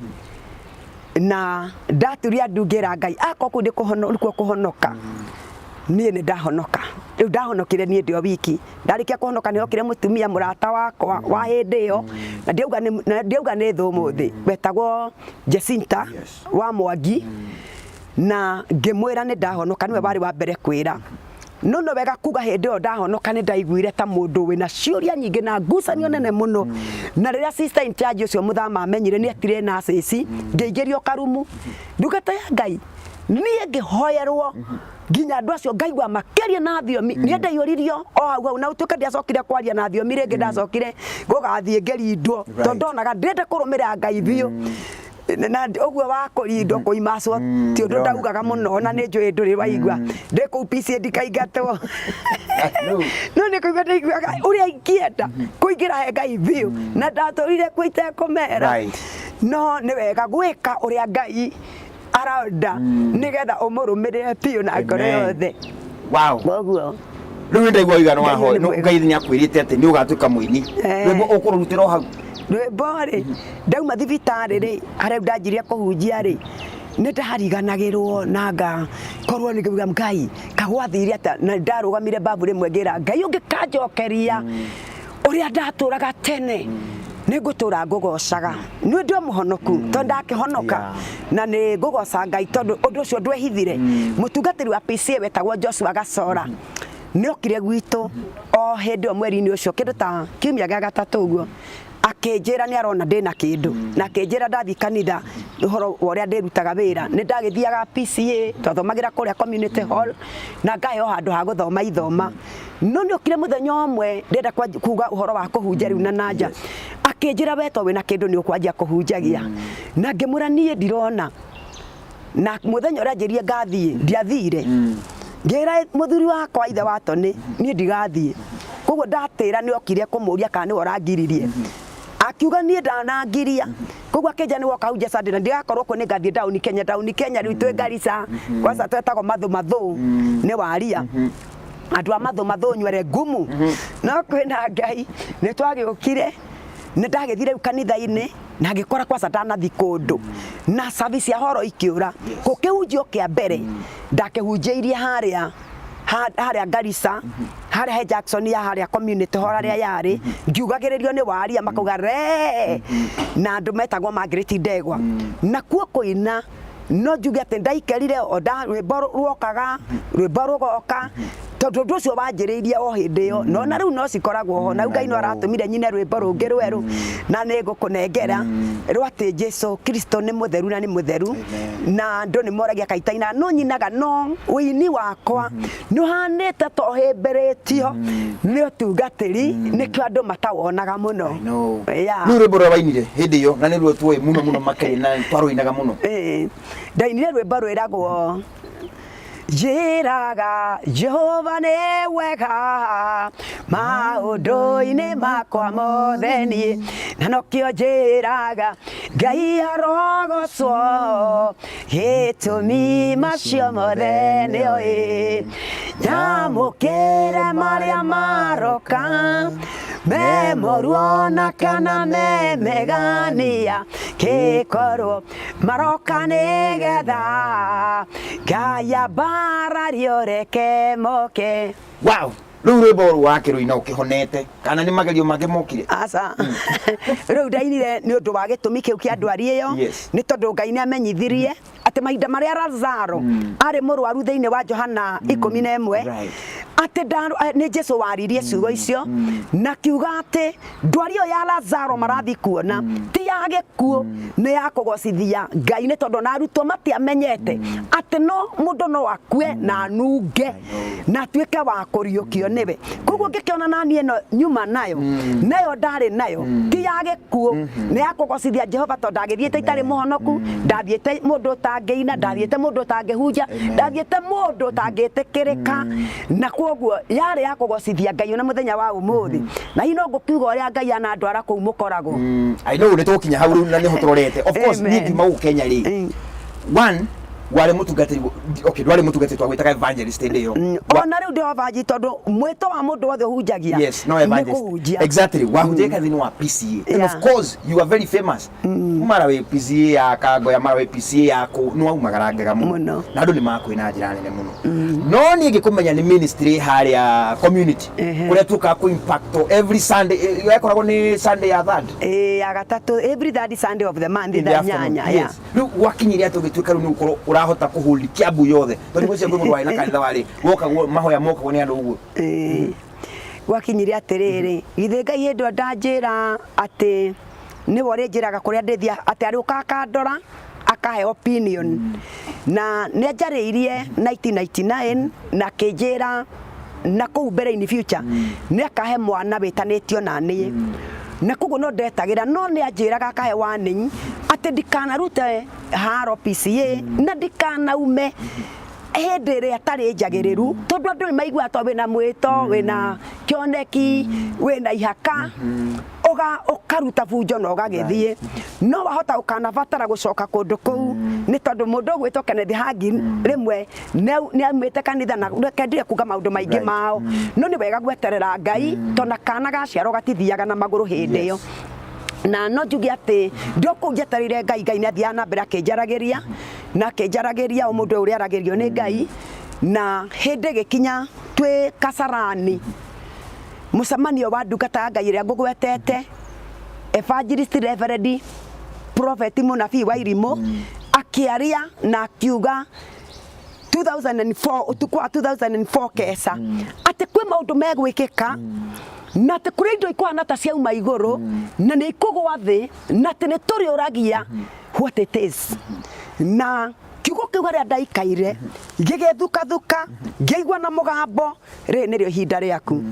na ndaturia ndu ngĩra Ngai akorwo kũu nĩkuo kũhonoka, niĩ nĩ ndahonoka. Rĩu ndahonokire niĩ ndĩ o wiki. Ndarĩkia kũhonoka nĩ hokire mũtumia mũrata wakwa wa hĩndĩ ĩyo, na ndiauga nĩ thũ ũmũthĩ, wetagwo Jacinta wa Mwangi, na ngĩmwĩra nĩ ndahonoka, nĩwe warĩ wa mbere kwĩra. No no wega kuga hĩndĩ ĩyo ndahonoka nĩ ndaiguire ta mũndũ wĩna ciũria nyingĩ na ngucanio nene mũno. Na rĩrĩa sister in charge ũcio mũthama amenyire nĩ etire nurses, ngĩingĩrio karumu. Ndungata ya Ngai, niĩ ngĩhoerwo nginya andũ acio ngaigua makĩaria na thiomi. Niĩ ndaiyũririo o hau hau, na ũtuĩke ndiacokire kwaria na thiomi rĩngĩ, ndacokire gũgathiĩ ngĩrindwo, tondũ ndonaga ndĩrenda kũrũmĩrĩra Ngai biũ. Na ũguo wa kũrindwo kũimacwo ti ũndũ ndaugaga mũno, na nĩ njũĩ ndũrĩ waigua ndĩ kũu PCA ndikaingatwo, no nĩ kũigua ndaiguaga ũrĩa ingĩenda kũingĩra he Ngai biũ, na ndatũrire kuo itekũmera. No nĩ wega gwĩka ũrĩa Ngai arenda nĩgetha ũmũrũmĩrĩre biũ na ngoro yothe. Wow. Koguo Rĩu nĩ ndaigua wĩigano Ngai waho nĩ mwega. Ngai nĩ akwĩrĩte atĩ nĩ ũgatuĩka mũini. Rwĩmbo ũkũrũrutĩra o hau? Rwĩmbo rĩ, ndauma thibitarĩ rĩ, harĩa rĩu ndanjirie kũhunjia rĩ, nĩ ndariganagĩrwo na ngakorwo nĩ ngauga Ngai kagwathire atĩa, na ndarũgamire babu rĩmwe ngĩra Ngai ũngĩkanjokeria ũrĩa ndatũraga tene nĩ ngũtũra ngũgocaga, nĩ ndĩ mũhonoku tondũ ndakĩhonoka, na nĩ ngũgoca Ngai tondũ ũndũ ũcio ndwehithire. Mũtungatĩri wa PCA wetagwo Joshua Gacora nĩ okire gwitũ o hĩndĩ ĩyo mweri-inĩ ũcio kĩndũ ta kiumia gĩa gatatũ ũguo, akĩnjĩra nĩ arona ndĩna kĩndũ, na akĩnjĩra ndathiĩ kanitha ũhoro wa ũrĩa ndĩrutaga wĩra. Nĩ ndagĩthiaga PCA, twathomagĩra kũrĩa community hall na ngaheo handũ ha gũthoma ithoma, no nĩ okire mũthenya ũmwe ndĩrenda kuga ũhoro wa kũhunjia rĩu na nanja, akĩnjĩra we to wĩna kĩndũ nĩ ũkwanjia kũhunjagia, na ngĩmwĩra niĩ ndirona. Na mũthenya ũrĩa anjĩrire ngathiĩ ndiathire, ngĩra mũthuri wakwa ithe wa Tony niĩ ndigathiĩ. Koguo ndatĩra nĩ okire kũmũria kana nĩwe ũrangiririe, akiuga niĩ ndanangiria. Koguo akĩnja nĩ woka hunjia Sunday na ndigakorwo kuo, nĩ ngathiĩ Down Kenya. Down Kenya rĩu twĩ Garissa kwanza twetagwo mathũ mathũ nĩ waria andũ a mathũ mathũ nywere ngumu, no kwĩna Ngai nĩ twagĩũkire. Nĩ ndagĩthire rĩu kanitha-inĩ na ngĩkora kwanza ndanathi kũndũ na service ya horo ikĩũra gũkĩhunjio kĩa mbere ndakĩhunjĩirie harĩa harĩa Garissa, harĩa he Jackson ya harĩa community hall harĩa yarĩ, ngiugagĩrĩrio nĩ waria makauga re na andũ metagwo Margaret Ndegwa. Na kuo kũina no njuge atĩ ndaikarire o nda rwĩmbo rwokaga rwĩmbo rũgoka, tondũ ũndũ ũcio wanjĩrĩirie o hĩndĩ ĩyo, no na rĩu no cikoragwo ho. Na rĩu Ngai no aratũmire nyine rwĩmbo rũngĩ rwerũ na nĩ ngũkũnengera rwa atĩ Jesu Kristo nĩ mũtheru na nĩ mũtheru, na andũ nĩ moragia kaitaina no nyinaga, no ũini wakwa nĩ ũhanĩte ta ũhĩmbĩrĩtio nĩ ũtungatĩri, nĩkĩo andũ matawonaga mũno. Yeah. Rĩu rwĩmbo rũrĩa wainire hĩndĩ ĩyo na nĩruo tuoĩ mũno mũno makĩria na twarũinaga mũno? Ndainire rwĩmbo rwĩragwo njĩraga Jehova nĩ wega maũndũ-inĩ makwa mothe niĩ, na nokĩo njĩraga Ngai arogocwo gĩtũmi macio mothe nĩoĩ. Nyamũkĩre marĩa maroka me moru ona kana me megania kĩkorwo maroka nĩgetha Ngai ambarario reke moke. Wow, rĩu rwĩmbo rũrũ wakĩrũina ũkĩhonete kana nĩ magerio mangĩ mokire? Aca, rĩu ndainire nĩ ũndũ wa gĩtũmi kĩu kĩa ndwari ĩyo. Nĩ tondũ Ngai nĩ amenyithirie atĩ mahinda marĩa Lazaro arĩ mũrwaru thĩinĩ wa Johana 11, atĩ nĩ Jesu waririe ciugo icio na kiuga atĩ ndwari ĩyo ya Lazaro marathiĩ kuona ti ya gĩkuũ, nĩ ya kũgocithia Ngai, nĩ tondũ ona arutwo matiamenyete atĩ no mũndũ no akue na anunge na atuĩke wa kũriũkio nĩwe. Koguo ngĩkĩona nani ĩno nyuma nayo, nayo ndarĩ nayo ti ya gĩkuũ, nĩ ya kũgocithia Jehova, tondũ ndagĩthiĩte itarĩ mũhonoku, ndathiĩte mũndũ ũtangĩina, ndathiĩte mũndũ ũtangĩhunja, ndathiĩte mũndũ ũtangĩtĩkĩrĩka, na kwoguo yarĩ ya kũgocithia Ngai ona mũthenya wa ũmũthĩ. Na hihi no ngũkiuga ũrĩa Ngai anandwara kũu mũkoragwo. I know nĩ tũgũkinya hau rĩu na nĩho tũrorete. Of course, Amen. niĩ ngiuma gũkũ Kenya rĩ, one warĩ mũtungatĩri, okay, ndwarĩ mũtungatĩri, twagwĩtaga evangelist hĩndĩ ĩyo. Ona rĩu ndĩ evangelist, tondũ mwĩto wa mũndũ wothe ũhunjagia Yes, no nĩ evangelist. kũhunjia. Exactly, wahunjagia kanitha-inĩ wa PCA, and of course you are very famous. Mara wĩ PCA ya Kangoya, mara wĩ PCA ya kũ, nĩ waumagarangaga mũno. Mũno. Na andũ nĩ makwĩ na njĩra nene mũno. No niĩ ngĩkũmenya nĩ ministry harĩa community, kũrĩa tuokaga kũ impact every Sunday, yekoragwo nĩ Sunday ya third. Ĩĩ, ya gatatũ, every third Sunday of the month, In the thaa afternoon. 8, yeah. Yes. Rĩu gwakinyire atĩ ũgĩtuĩka rĩu nĩ gũkorwo ũrahota kũhold Kiambu yothe, tondũ ngwĩciria kwĩ mũndũ warĩ na kanitha warĩ wokagwo mahoya mokagwo nĩ andũ ũguo. Ĩĩ. Gwakinyire atĩrĩrĩ, githĩ Ngai hĩndĩ ĩyo ndanjĩra atĩ nĩwe ũrĩnjĩraga kũrĩa ndĩthiĩ, atĩ arĩũka akandora akahe opinion, na nĩ anjarĩirie 1999 na akĩnjĩra na kũu mbere in future nĩ akahe mwana wĩtanĩtio na niĩ, na koguo no ndetagĩra, no nĩ anjĩraga akahe warning atĩ ndikanarute haro PCA na ndikanaume hĩndĩ ĩrĩa ĩtarĩ njagĩrĩru, tondũ andũ nĩ maiguaga to wĩna mwĩto, wĩna kĩoneki, wĩna ihaka, ũkaruta bunjo na ũgagĩthiĩ, no wahota ũkanabatara gũcoka kũndũ kũu, nĩ tondũ mũndũ ũgwĩtwo Kenneth Hagin rĩmwe nĩ aumĩte kanitha na kendire kuga maũndũ maingĩ mao, no nĩ wega gweterera Ngai, tondũ kana gaciarwo gatithiaga na magũrũ hĩndĩ ĩyo. Na no njuge atĩ ndĩ kũu njetereire Ngai, Ngai nĩ athiaga na mbere akĩnjaragĩria na akĩnjaragĩria, o mũndũ ũrĩa aragĩrio nĩ Ngai. Na hĩndĩ ĩgĩkinya twĩ Kasarani, mũcemanio wa ndungata ya Ngai ĩrĩa ngũgwetete, evangelist, reverend, prophet, mũnabii wa irimũ, akĩaria na akiuga 2004, ũtukũ wa 2004 keca, atĩ kwĩ maũndũ megwĩkĩka, na atĩ kũrĩ indo ikũhana ta ciauma igũrũ na nĩ ikũgwa thĩ, na atĩ nĩ tũrĩũragia what it is. Na kiugo kĩu harĩa ndaikaire gĩgĩthukathuka, ngĩigua na mũgambo, rĩrĩ nĩrĩo ihinda rĩaku.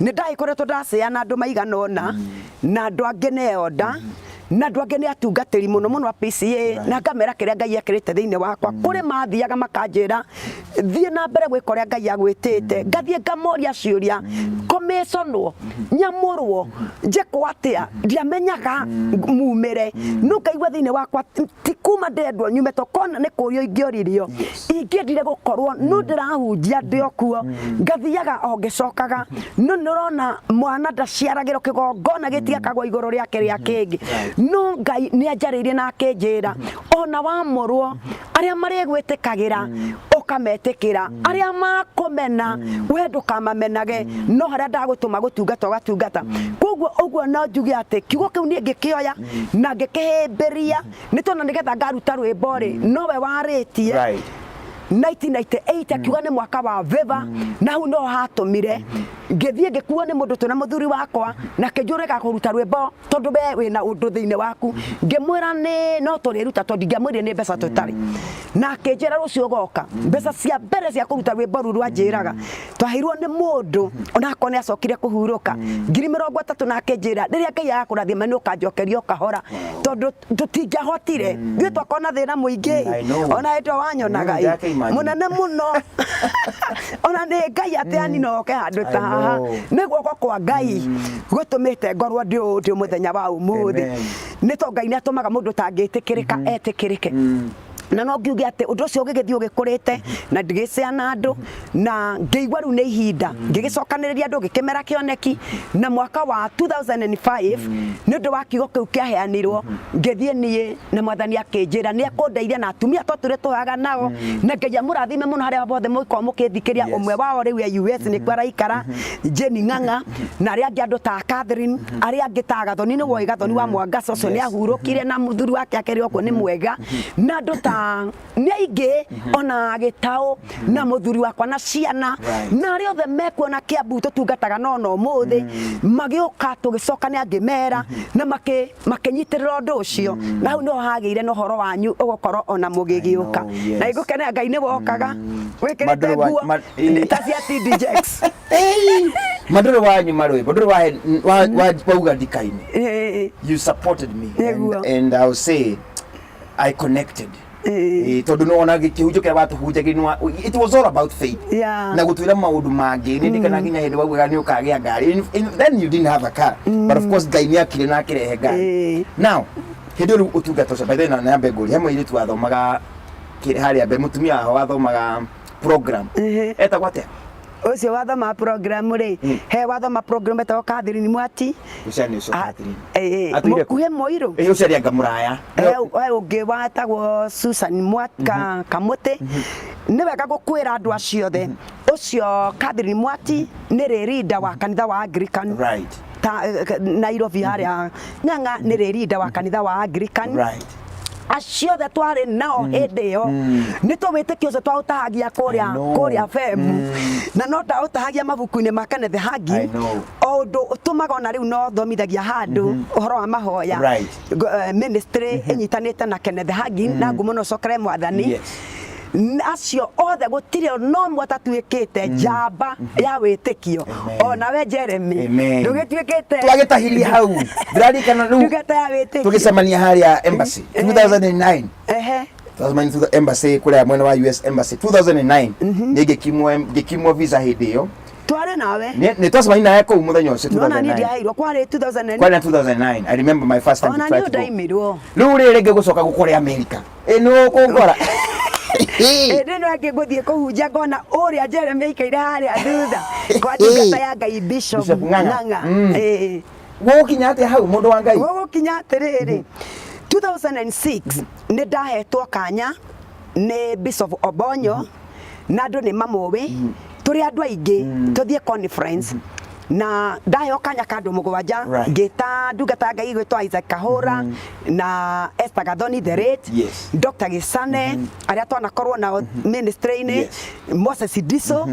Nĩ ndagĩkoretwo ndaceana andũ maigana ũna, na andũ angĩ nĩ elder, na andũ angĩ nĩ atungatĩri mũno mũno a PCA, na ngamera kĩrĩa Ngai ekĩrĩte thĩinĩ wakwa. Kũrĩ mathiaga makanjĩra thiĩ na mbere gwĩka ũrĩa Ngai agwĩtĩte, ngathiĩ ngamoria ciũria, commissionwo, nyamũrwo, njĩkwo atĩa, ndiamenyaga mumĩre, no ngaigua thĩinĩ wakwa ti kuma ndendwo nyume, to kona nĩ kũrio ingĩoririo, ingĩendire gũkorwo no ndĩrahunjia ndĩ o kuo, ngathiaga o ngĩcokaga, no nĩ ũrona mwana ndaciaragĩrwo kĩgongona gĩtiakagwo igũrũ rĩake rĩa kĩngĩ. No Ngai nĩ anjarĩirie na akĩnjĩra ona wamũrwo, arĩa marĩgwĩtĩkagĩra ũkametĩkĩra, arĩa makũmena we ndũkamamenage, no harĩa ndagũtũma gũtungata ũgatungata. Koguo ũguo no njuge atĩ kiugo kĩu niĩ ngĩkĩoya na ngĩkĩhĩmbĩria, nĩ tondũ nĩgetha ngaruta rwĩmbo rĩ, nowe warĩtie 1998 akiuga nĩ mwaka wa favor, na hau no hatũmire ngĩthiĩ ngĩkuo nĩ mũndũ twĩna mũthuri wakwa, na akĩnjũrĩga kũruta rwĩmbo tondũ we wĩna ũndũ thĩinĩ waku. Ngĩmwĩra nĩ no tũrĩruta, tondũ ndingĩamwĩrire nĩ mbeca tũtarĩ, na akĩnjĩra rũciũ ũgoka. Mbeca cia mbere cia kũruta rwĩmbo rũu rwanjĩraga twaheirwo nĩ mũndũ, onakorwo nĩ acokire kũhurũka, 30,000, na akĩnjĩra rĩrĩa Ngai agakũrathima nĩ ũkanjokeria o kahora, tondũ tũtingĩahotire, ithuĩ twakorwo na thĩna mũingĩ. I know. Ona hĩndĩ ĩyo wanyonaga ĩ, Ndake imagine. Mũnene mũno, ona nĩ Ngai atĩ ani no oke handũ ta I haha, know. Nĩ guoko kwa Ngai gũtũmĩte ngorwo ndĩ ũũ ndĩ mũthenya wa ũmũthĩ, Amen. nĩ to Ngai nĩ atũmaga mũndũ ũtangĩtĩkĩrĩka etĩkĩrĩke. Na no ngiuge atĩ ũndũ ũcio ũgĩgĩthiĩ ũgĩkũrĩte na ndĩgĩceana andũ na ngĩigua rĩu nĩ ihinda, ngĩgĩcokanĩrĩria andũ, ngĩkĩmera kĩoneki, na mwaka wa 2005 nĩ ũndũ wa kiugo kĩu kĩaheanirwo, ngĩthiĩ niĩ na Mwathani akĩnjĩra nĩ ekũndeithia na atumia twatũire tũhoyaga nao, na Ngai amũrathime mũno harĩa hothe mũgĩkorwo mũkĩthikĩria. Ũmwe wao rĩu e US nĩkuo araikara, Jane Ng'ang'a, na arĩa angĩ andũ ta Catherine, arĩa angĩ ta Gathoni, nĩ woĩ Gathoni wa Mwangaca ũcio nĩ ahurũkire na mũthuri wake akĩrĩ okuo nĩ mwega, na andũ ta nĩ aingĩ, ona Gĩtaũ na mũthuri wakwa na ciana na arĩa othe mekuona Kĩambu tũtungataga no na ũmũthĩ magĩũka tũgĩcoka nĩ angĩmera na makĩnyitĩrĩra ũndũ ũcio, na hau nĩho hagĩire na ũhoro wanyu ũgũkorwo ona mũgĩgĩũka. Na igũkenera Ngai nĩ wokaga wĩkĩrĩte nguo ta cia TD Jakes. Mandũrũ wanyu marwĩmbo ndũrĩ wauga ndikaine. You supported me and I'll say I connected. Tondũ nĩ wona kĩhunjio kĩrĩa watũhunjagĩria, it was all about faith na gũtwĩra maũndũ mangĩ. Nĩ ndikana nginya hĩndĩ waugaga nĩ ũkagĩa ngari. Then you didn't have a car, but of course Ngai nĩ akire na akĩrehe ngari. Now hĩndĩ ĩyo rĩu ũtungata ũcio, by the way, na nyambe ngũrie, he mũirĩtu wathomaga harĩa mbere, mũtumia waho wathomaga program, etagwo atĩa? Ũcio wathoma program rĩ, he wathoma program etagwo Catherine Mwati. Ũcio nĩ ũcio Catherine. Atũire kũ? Mũkuhĩ Mũirũ. Ĩ, ũcio arĩ anga mũraya. He ũngĩ watagwo Susan Mwaka Kamũtĩ. Nĩ wega gũkwĩra andũ acio othe, ũcio Catherine Mwati nĩ rĩrinda wa kanitha wa Anglican ta Nairobi harĩa. Ng'ang'a nĩ rĩrinda wa kanitha wa Anglican. Acio othe twarĩ nao hĩndĩ ĩyo nĩ tũ wĩtĩkio ũcio twaũtahagia kũrĩa I know. kũrĩa femu, na no ndaũtahagia mabuku-inĩ ma Kenneth I Hagin know. o ũndũ ũtũmaga ona rĩu no thomithagia handũ ũhoro wa mahoya ministry ĩnyitanĩte na Kenneth Hagin na ngumo no cokere Mwathani. Acio othe gũtirĩ no ũmwe ũtatuĩkĩte njamba ya wĩtĩkio. Amen. Ona we Jeremy Amen. ndũgĩtuĩkĩte Twagĩtahirie hau, ndĩraririkana rĩu ndungata ya wĩtĩkio. Tũgĩcemania harĩa embassy 2009. Twacemania thutha embassy kũrĩa mwena wa US Embassy 2009. Nĩ ngĩkimwo visa hĩndĩ ĩyo. Twarĩ nawe. Nĩ twacemania nawe kũu mũthenya ũcio. Nona niĩ 2009. ndiaheirwo, kwarĩ 2000. Kwarĩ na 2009. I remember my first time Ona to try niĩ to go. ndaimirwo. Rĩu rĩrĩ rĩngĩ gũcoka gũkũrĩa America, ĩ nĩ ũkũngora. Hĩndĩ ĩno ĩngĩ ngũthiĩ kũhunjia ngona ũrĩa Jeremy aikaire harĩa thutha kwa ndungata ya Ngai Bishop Bishop Ng'ang'a. Ng'ang'a. Gũgũkinya atĩa hau, mũndũ wa Ngai? Gũgũkinya atĩrĩrĩ, 2006 nĩ ndahetwo kanya nĩ Bishop Obonyo, na andũ nĩ mamũĩ, tũrĩ andũ aingĩ tũthiĩ conference, na ndaheo kanya ka andũ 7. Ngĩta ndungata ya Ngai ĩgwĩtwo Isaac Kahũra na Esther Gathoni the late, Dr. Gisane, arĩa twanakorwo nao ministry-inĩ, Moses Diso,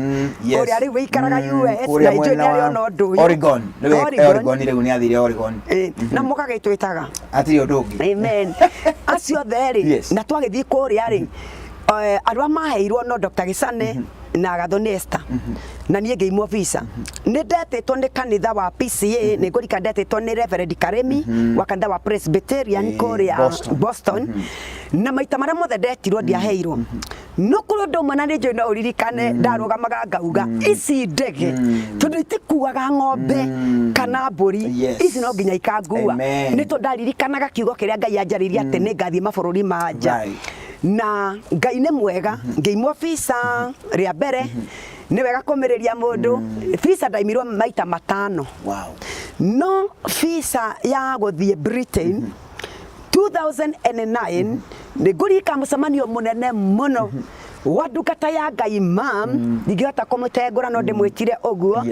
ũrĩa rĩu wĩikaraga US Kũrĩa na njũĩ mwena nĩ arĩ wa ona ũndũ ũyũ. Oregon. Rĩu Oregon. Oregon, rĩu nĩ athire Oregon. Na mũgagĩtwĩtaga. Hatirĩ ũndũ ũngĩ. Amen. Acio othe rĩ, na twagĩthiĩ kũrĩa rĩ, arĩa maheirwo no Dr. Gisane na Gathoni Esther, na niĩ ngĩimwo visa. Nĩ ndetĩtwo nĩ kanitha wa PCA, nĩ ngũrika ndetĩtwo nĩ Reverend Karemi wa kanitha wa Presbyterian kũrĩa Boston. Boston, na maita marĩa mothe ndetirwo ndiaheirwo. No kũrĩ ũndũ ũmwe, na nĩ njũĩ no ũririkane, ndarũgamaga ngauga ici ndege tondũ itikuaga ng'ombe kana mbũri, ici no nginya ikangua. Amen. Nĩ tondũ ndaririkanaga kiugo kĩrĩa Ngai anjarĩirie atĩ nĩ ngathiĩ mabũrũri ma nja. Na Ngai nĩ mwega, ngĩimwo visa rĩa mbere. Nĩ wega kũmĩrĩria mũndũ, visa ndaimirwo maita 5. No visa ya gũthiĩ Britain 2009, nĩ ngũririkana mũcemanio mũnene mũno wa ndungata ya Ngai mam, ndingĩhota kũmũtengũra no ndĩmwĩtire ũguo.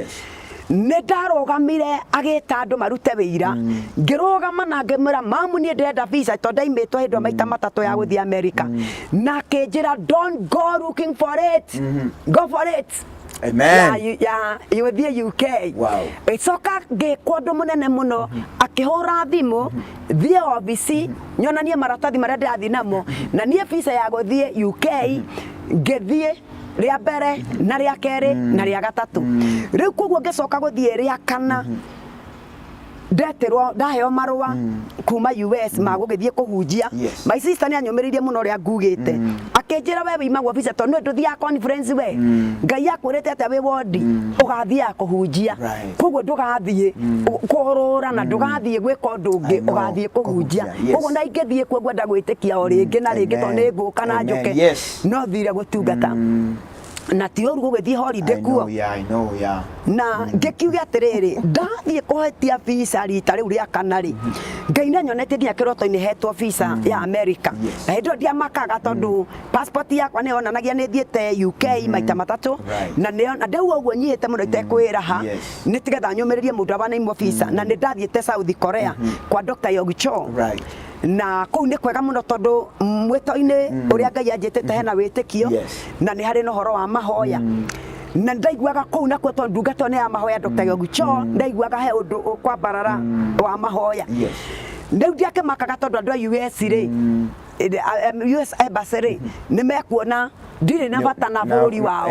Nĩ ndarũgamire agĩta andũ marute wĩira, ngĩrũgama na ngĩmwĩra, "Mamu, niĩ ndĩrenda visa tondũ ndaimĩtwo hĩndĩ ĩyo maita 3 ya gũthiĩ America." Na akĩnjĩra, "Don't go looking for it, go for it." Amen. Ya gũthiĩ UK. Ĩcoka ngĩkwo ũndũ mũnene mũno, akĩhũra thimũ thiĩ obici nyonanie maratathi marĩa ndĩrathiĩ namo, na niĩ visa ya gũthiĩ UK ngĩthiĩ rĩa mbere na rĩa kerĩ na rĩa gatatũ. Rĩu koguo ngĩcoka gũthiĩ rĩa kana. Ndetirwo, ndaheo marũa kuma US ma gũgĩthiĩ kũhunjia. My sister nĩ anyũmĩrĩirie mũno ũrĩa ngugĩte, akĩnjĩra, "We wĩimagwo visa tondũ nĩ ndũthiaga conference. We Ngai akwĩrĩte atĩa wĩ wondi ũgathiaga kũhunjia. Koguo ndũgathiĩ kũrũra na ndũgathiĩ gwĩka ũndũ ũngĩ, ũgathiĩ kũhunjia." Koguo na ingĩthiĩ kuo ngwenda gwĩtĩkia o rĩngĩ na rĩngĩ tondũ nĩ ngũka na njũke. No thire gũtungata na ti ũru gũgĩthiĩ holiday kuo. Yeah, I know, yeah. Na ngĩkiuga atĩrĩrĩ, ndathiĩ kũhetia visa rita rĩu rĩa kana rĩ, Ngai nĩ anyonetie nginya kĩroto-inĩ hetwo visa ya America. Na hĩndĩ ĩyo ndiamakaga tondũ passport yakwa nĩ yonanagia nĩ thiĩte UK maita 3. Na nĩyo na ndauga ũguo nyihĩte mũno itekwĩraha, nĩ tigetha nyũmĩrĩrie mũndũ awanaimwo visa. Na nĩ ndathiĩte South Korea kwa Dr. Yong Cho. Na kũu nĩ kwega mũno tondũ mwĩto-inĩ ũrĩa Ngai anjĩtĩte hena wĩtĩkio na nĩ harĩ na ũhoro wa mahoya. Na ndaiguaga kũu nakuo tondũ ndungata ĩyo nĩ ya mahoya, Dr. Yong Cho, ndaiguaga he ũndũ ũkwambarara wa mahoya. Rĩu ndiakĩmakaga tondũ andũ a US rĩ, US Embassy rĩ, nĩ mekuona ndirĩ na bata na bũrũri wao.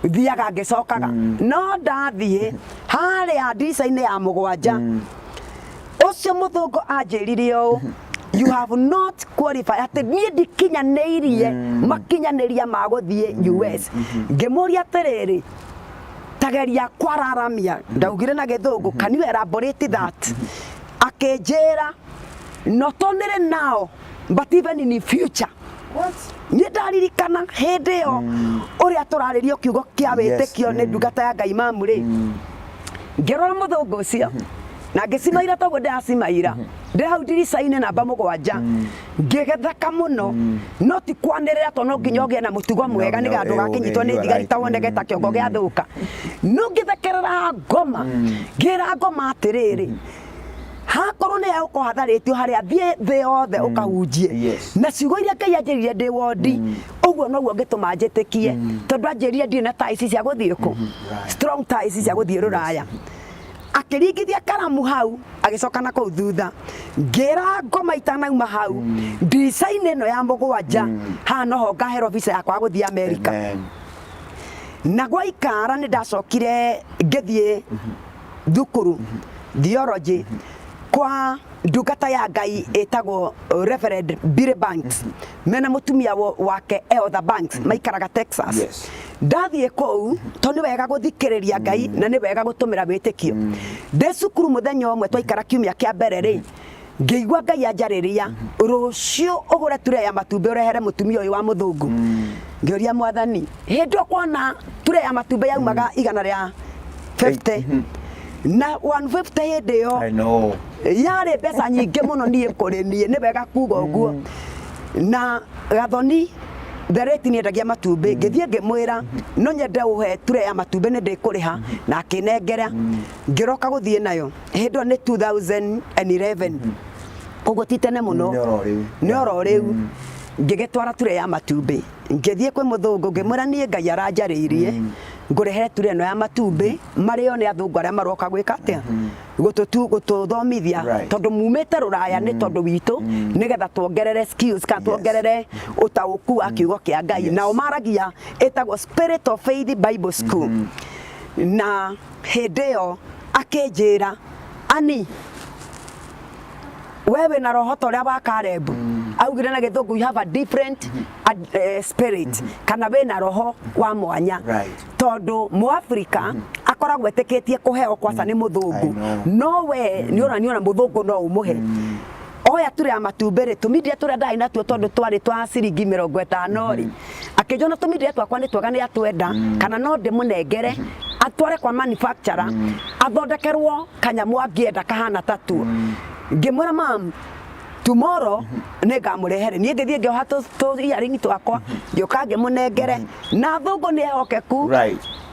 Thiaga ngĩcokaga, no ndathiĩ harĩa ndirica-inĩ ya mũgwanja, ũcio mũthũngũ anjĩrire ũũ, "You have not qualified," atĩ niĩ ndikinyanĩirie makinyanĩria ma gũthiĩ US. Ngĩmũria atĩrĩrĩ, "Tageria kwararamia," ndaugire na Gĩthũngũ, "Can you elaborate that?" Akĩnjĩra, "Not only now but even in the future." What? Niĩ ndaririkana hĩndĩ ĩyo ũrĩa tũrarĩrio kiugo kĩa wĩtĩkio nĩ ndungata ya Ngai mamu rĩ, ngĩrora mũthũngũ ũcio na ngĩcimaira toguo ndĩracimaira ndĩ hau ndirica-inĩ namba 7, ngĩgetheka mũno, no ti kwanĩrĩra tondũ no nginya ũgĩe na mũtugo mwega nĩgetha ndũgakĩnyitwo nĩ thigari ta woneke ta kĩongo gĩathũka. No ngĩthekerera ngoma, ngĩra ngoma atĩrĩrĩ, hakorwo nĩ egũkorwo hatharĩtio harĩa thiĩ thĩ yothe ũkahunjie. Na ciugo iria Ngai anjĩrire ndĩ wondi, ũguo noguo ngĩtũma njĩtĩkie, tondũ anjĩrire ndirĩ na ties cia gũthiĩ kũ, strong ties cia gũthiĩ rũraya. Akĩringithia karamu hau, agĩcoka na kũu thutha. Ngĩra ngoma itanauma hau ndirica-inĩ ĩno ya 7, haha noho ngaherwo visa yakwa ya gũthiĩ Amerika. Amen. Na gwaikara nĩ ndacokire ngĩthiĩ thukuru theology kwa ndungata ya Ngai ĩtagwo Reverend Billy Banks mena mũtumia wake Elder Banks, maikaraga Texas. Ndathiĩ kũu to nĩ wega gũthikĩrĩria Ngai na nĩ wega gũtũmĩra wĩtĩkio. Ndĩ cukuru mũthenya ũmwe twaikara kiumia kĩa mbere rĩ, ngĩigua Ngai anjarĩria, "Rũciũ ũgũre ture ya matumbĩ ũrehere mũtumia ũyũ wa mũthũngũ." Ngĩũria Mwathani, hĩndĩ ĩyo kuona ture ya matumbĩ yaumaga 150 na 150 hĩndĩ ĩyo I know. yarĩ mbeca nyingĩ mũno niĩ kũrĩ niĩ, nĩ wega kuga ũguo. Na Gathoni thereti nĩ endagia matumbĩ, ngĩthiĩ ngĩmwĩra no nyende ũhe ture ya matumbĩ, nĩ ndĩkũrĩha, na akĩnengera. Ngĩroka gũthiĩ nayo hĩndĩ ĩyo nĩ 2011, koguo ti tene mũno. Nĩ oro rĩu. Nĩ oro rĩu. Ngĩgĩtwara ture ya matumbĩ, ngĩthiĩ kwĩ mũthũngũ ngĩmwĩra, "Niĩ Ngai aranjarĩirie ngũrehere ture ĩno ya matumbĩ marĩo nĩ athũngũ arĩa maroka gwĩka atĩa, gũtũthomithia, tondũ mumĩte rũraya nĩ tondũ witũ nĩgetha tuongerere skills kana tuongerere ũtaũku wa kiugo kĩa Ngai." Nao maragia ĩtagwo Spirit of Faith Bible School. Na hĩndĩ ĩyo akĩnjĩra, "Ani, we wĩna roho ta ũrĩa wa Caleb." Augire na Gĩthũngũ, "You have a different spirit," kana wĩna roho wa mwanya, tondũ Mũafrika akoragwo etĩkĩtie kũheo kwaca nĩ mũthũngũ. I know. No we nĩ ũraniona mũthũngũ no ũmũhe. Oya ture ya matumbĩ rĩ, tũmindia tũrĩa ndarĩ natuo tondũ twarĩ twa ciringi 50 rĩ, akĩnjona tũmindia twakwa nĩ twega, nĩ atwenda kana no ndĩmũnengere atware kwa manufacturer athondekerwo kanyamũ angĩenda kahana tatuo. Ngĩmwĩra, "Mam, tomorrow nĩ ngamũrehere." Niĩ ngĩthiĩ ngĩoha tũ earring twakwa, ngĩũka ngĩmũnengere. Na thũngũ nĩ ehokeku.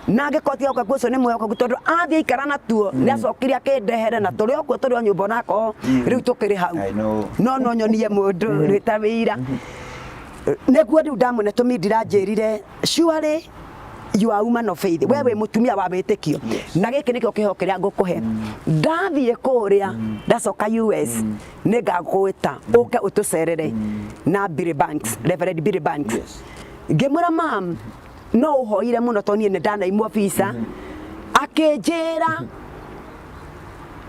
Na angĩkorwo ti ehokeku, ũcio nĩ mwĩhokeku, tondũ athiĩ aikara natuo nĩ acokire akĩndehere na tũrĩ o kuo, tũrĩ o nyũmba, onakorwo rĩu tũkĩrĩ hau. I know. No nyonie mũndũ rĩta wĩira nĩguo rĩu ndamũne tũmindira. Njĩrire, "Surely you are woman of faith, we wĩ mũtumia wa wĩtĩkio, na gĩkĩ nĩkĩo kĩheo kĩrĩa ngũkũhe. Ndathiĩ kũrĩa, ndacoka US, nĩ ngagwĩta ũke ũtũcerere na Billy Banks, Reverend Billy Banks." Ngĩmwĩra, "Mam, no ũhoire mũno tondũ niĩ nĩ ndanaimwo visa." Akĩnjĩra,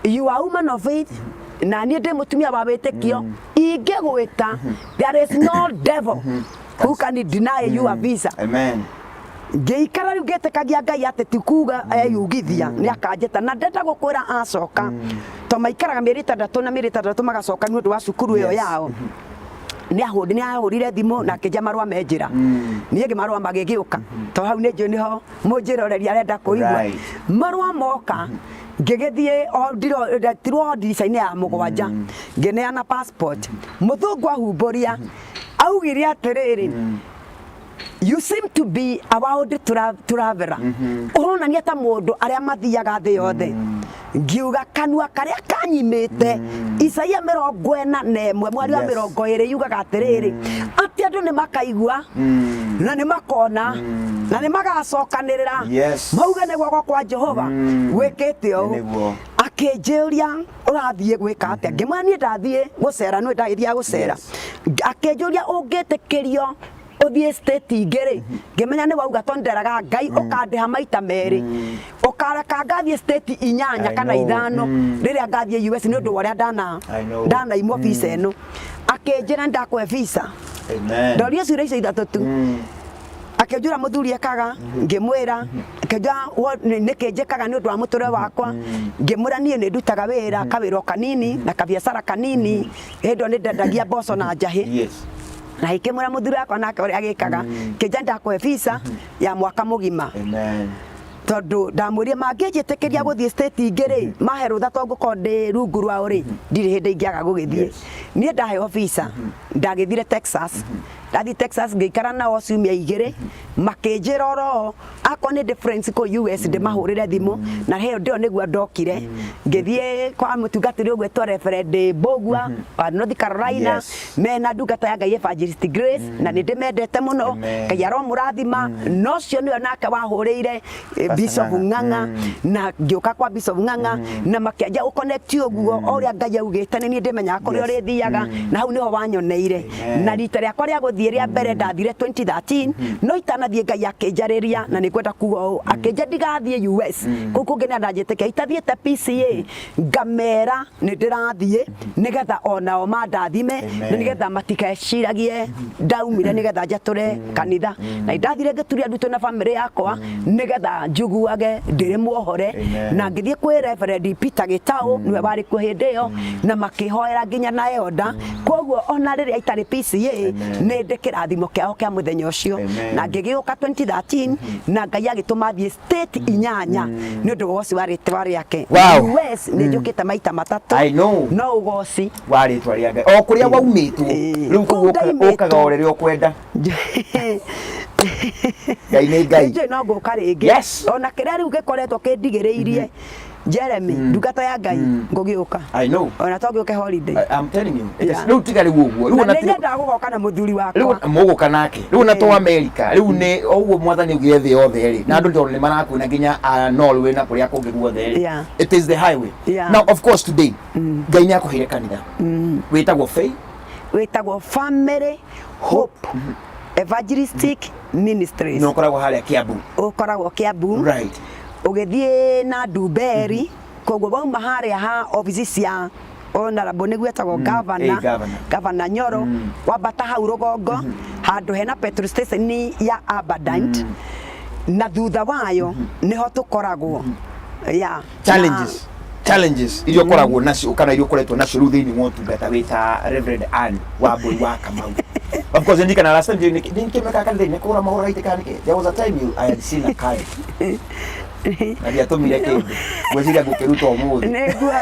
You are woman of faith, na niĩ ndĩ mũtumia wa wĩtĩkio. Ingĩgwĩta, there is no devil who can deny you a visa. Amen. Ngĩikara rĩu ngĩtĩkagia Ngai atĩ ti kuga eyugithia nĩ akanjĩta, na ndenda gũkwĩra acoka to maikaraga mĩeri 6 na mĩeri 6 magacoka nĩ ũndũ wa cukuru ĩyo yao. Nĩ ahũrire thimũ na akĩnja marũa me njĩra. Niĩ ngĩ marũa magĩgĩũka to hau nĩ njũĩ nĩho mũnjĩroreri arenda kũigua. Marũa moka ngĩgĩthiĩ o ndetirwo o ndirica-inĩ ya 7, ngĩneana passport. Mũthũngũ ahumbũria augire atĩrĩrĩ, "You seem to be a world traveler, ũronania ta mũndũ arĩa mathiaga thĩ yothe." Ngiuga kanua karĩa kanyimĩte Isaia 41 mweri wa 20 yugaga atĩrĩrĩ, atĩ andũ nĩ makaigua na nĩ makona na nĩ magacokanĩrĩra mauge nĩ guoko kwa Jehova gwĩkĩte ũũ. Akĩnjũria, "Ũrathiĩ gwĩka atĩa?" Ngĩmwĩra niĩ ndathiĩ gũcera, nĩ ndagĩthiaga gũcera. Akĩnjũria, "Ũngĩtĩkĩrio ũthiĩ state ingĩ rĩ?" Ngĩmenya nĩ wauga to nderaga Ngai ũkandĩha maita merĩ, ũkareka ngathiĩ state 8 I kana know. 5 rĩrĩa ngathiĩ US nĩ ũndũ wa ũrĩa ndana I know. ndanaimwo visa ĩno. Akĩnjĩra ndakũhe visa. Amen. Ndoria ciũria icio ithatũ tu. Akĩnjũra mũthuri ekaga, ngĩmwĩra. Akĩnjũra nĩkĩ njĩkaga nĩ ũndũ wa mũtũrĩre wakwa, ngĩmwĩra niĩ nĩ ndutaga wĩra, kawĩra o kanini na kabiacara kanini. Hĩndĩ ĩyo nĩ ndendagia mboco na njahĩ. Na ikĩmwĩra mũthuri wakwa nake ũrĩa agĩkaga. Kĩnja ndakũhe visa ya mwaka mũgima. Amen. Tondũ ndamwĩrire mangĩnjĩtĩkĩria gũthiĩ state ingĩ rĩ, mahe rũtha to ngũkorwo ndĩ rungu rwao rĩ, ndirĩ hĩndĩ ingĩaga gũgĩthiĩ. Niĩ ndaheo visa ndagĩthire Texas. Ndathiĩ Texas ngĩikara nao ciumia 2, makĩnjĩra oro akorwo nĩ difference kũ US ndĩmahũrĩre thimũ, na hĩyo ndĩyo nĩguo ndokire ngĩthiĩ kwa mũtungatĩri ũgwĩtwo Reverend Mbũgua wa North Carolina. Mena ndungata ya Ngai Evangelist Grace, na nĩ ndĩmendete mũno. Amen. Ngai aromũrathima. Na ũcio nĩwe nake wahũrĩire Pastor Bishop Ng'ang'a. Ng'ang'a, na ngĩũka kwa Bishop Ng'ang'a na makĩanjia gũconnect ũguo o ũrĩa Ngai augĩte. Nĩ niĩ ndĩmenyaga kũrĩa ũrĩthiaga, na hau nĩho wanyoneire. Amen. Na rita rĩakwa rĩa gũthiĩ rĩa mbere ndathire 2013, no itanathiĩ Ngai akĩnjarĩria, na nĩ ngwenda kuga ũũ, akĩnja ndigathiĩ US kũu kũngĩ nĩ andanjĩtĩkia itathiĩte PCA, ngamera nĩ ndĩrathiĩ nĩgetha onao mandathime Amen. na nĩgetha matikeciragie ndaumire nĩgetha njatũre kanitha. Na ndathire ngĩturia ndutu na bamĩrĩ yakwa nĩgetha njuguage ndĩrĩ muohore. Amen. Na ngĩthiĩ kwĩ Reverend Peter Gĩtaũ, nĩwe warĩ kuo hĩndĩ ĩyo, na makĩhoera nginya na elder. Koguo ona rĩrĩa itarĩ PCA Amen. nĩ ndĩ kĩrathimo kĩao kĩa mũthenya ũcio. Amen. Na ngĩgĩũka 2013 na Ngai agĩtũma thiĩ state 8 nĩ ũndũ wa ũgoci wa rĩtwa rĩake. US nĩ njũkĩte maita 3. I know. No ũgoci wa rĩtwa rĩa Ngai o kũrĩa waumĩtwo. Rĩu kũu Kũu ndaimĩtwo. ũkaga o rĩrĩa ũkwenda. Ngai nĩ Ngai. Nĩnjũĩ no ngũka rĩngĩ. Ona kĩrĩa rĩu gĩkoretwo kĩndigĩrĩirie, Jeremy, ndungata ya Ngai, ngũgĩũka. I know. Ona to ngĩũke holiday. I'm telling you. Rĩu tiga rĩu ũguo. Rĩu Na ona nĩ ti nyendaga gũgoka na mũthuri rĩu wakwa. Mũgũka nake rĩu na to America rĩu nĩ ũguo mwathani augire thĩ yothe rĩ, na andũ tondũ nĩ marakuona nginya a Norway na kũrĩa kũngĩ guothe rĩ. It is the highway. Now of course today Ngai nĩ akũheire kanitha wĩtagwo Faith Wĩtagwo Family Hope Evangelistic Ministries. Na ũkoragwo harĩa Kiambu. Ũkoragwo Kiambu. Ũgĩthiĩ na Ndumberi, koguo wauma harĩa ha obici cia honorable nĩguo etagwo governor, Eh, governor. Governor Nyoro, wambata hau rũgongo handũ hena petrol station ya Abundant, na thutha wayo nĩho tũkoragwo, yeah. Challenges iria ũkoragwo nacio kana iria ũkoretwo nacio rĩu thĩinĩ wa ũtungata wĩ ta Reverend Ann Wambui wa Kamau. Of course ndikana last time ndikĩmeka kanitha-inĩ kũgũra mahũra gaitĩ kana nĩkĩ, there was a time you I had seen a card na ndiatũmire kĩndũ, ngwĩciria ngũkĩruta ũmũthĩ. Nĩguo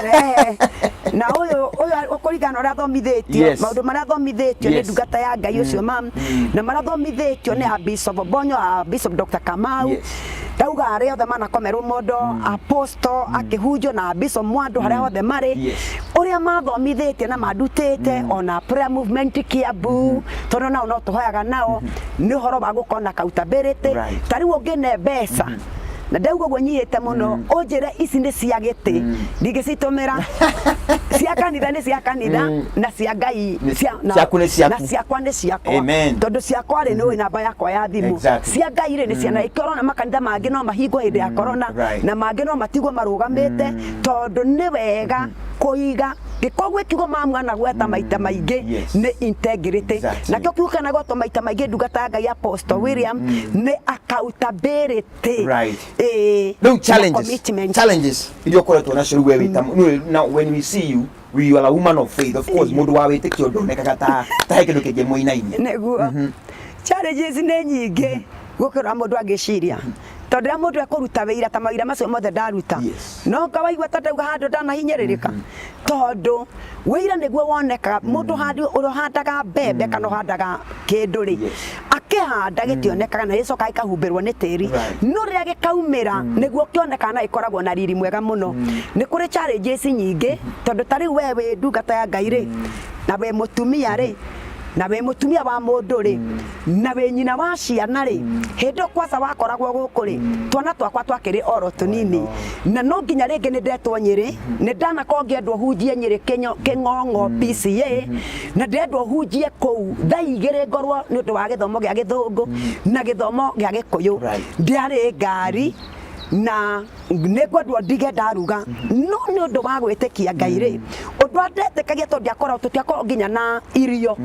na ũyũ ũyũ ũkũringana na ũrĩa athomithĩtio, maũndũ marĩa athomithĩtio nĩ ndungata ya Ngai ũcio mam, na marĩa athomithĩtio nĩ a Bishop Obonyo, a Bishop Dr. Kamau, ndauga arĩa othe manakomerwo mondo, apostle akĩhunjio na Bishop Mwandũ, harĩa hothe marĩ, ũrĩa mathomithĩtie na mandutĩte, ona prayer movement Kiambu, tondũ nao no tũhoyaga nao, nĩ ũhoro wa gũkorwo na accountability. Ta rĩu ũngĩne mbeca Na ndauga ũguo nyihĩte mũno, ũnjĩre ici nĩ cia gĩtĩ, ndingĩcitũmĩra. Cia kanitha nĩ cia kanitha, na cia Ngai Ciaku nĩ ciaku. Na ciakwa nĩ ciakwa. Amen. Tondũ ciakwa rĩ, nĩ ũĩ namba yakwa ya thimũ. Cia Ngai rĩ, nĩ cia na ĩkĩo ũrona makanitha mangĩ no mahingwo hĩndĩ ya corona, na mangĩ no matigwo marũgamĩte, tondũ nĩ wega kũiga gĩkorwo gwĩ kiugo ma mwana gweta maita maingĩ nĩ integrity. Nakĩo kiugo kana gwetwo maita maingĩ ndungata ya Ngai Apostle William nĩ accountability. Ĩĩ, Rĩu na challenges commitment. Challenges iria ũkoretwo nacio rĩu we wĩ ta now when we see you, we are a woman of faith, of course. Mũndũ wa wĩtĩkio ndonekaga ta he kĩndũ kĩngĩmũinainia. Nĩguo, challenges nĩ nyingĩ gũkĩra mũndũ angĩciria, tondũ rĩrĩa mũndũ ekũruta wĩira ta mawĩra macio mothe ndaruta, no nga waigua ta ndauga handũ ndanahinyĩrĩrĩka, tondũ wĩira nĩguo wonekaga. Mũndũ handi ũrĩa ũhandaga mbembe kana ũhandaga kĩndũ rĩ, akĩhanda gĩtionekaga na gĩcoka gĩkahumbĩrwo nĩ tĩri, no rĩrĩa gĩkaumĩra nĩguo kĩonekaga na gĩkoragwo na riri mwega mũno. Nĩ kũrĩ challenges nyingĩ, tondũ ta rĩu we wĩ ndungata ya Ngai rĩ, na wĩ mũtumia rĩ, na wĩ mũtumia wa mũndũ rĩ, na wĩ nyina wa ciana rĩ, hĩndĩ ĩyo kwanza wakoragwo gũkũ rĩ, twana twakwa twakĩrĩ oro tũnini, na no nginya rĩngĩ nĩ ndetwo Nyĩrĩ, nĩ ndanakorwo ngĩendwo hunjie Nyĩrĩ Kĩng'ong'o PCA, na ndĩrendwo hunjie kũu thaa 2 ngorwo nĩ ũndũ wa gĩthomo gĩa Gĩthũngũ na gĩthomo gĩa Gĩkũyũ. Ndiarĩ ngari na nĩ ngwendwo ndige ndaruga, no nĩ ũndũ wa gwĩtĩkia Ngai rĩ, ũndũ ũrĩa ndetĩkagia, tondũ ndiakorwo tũtiakorwo nginya na irio,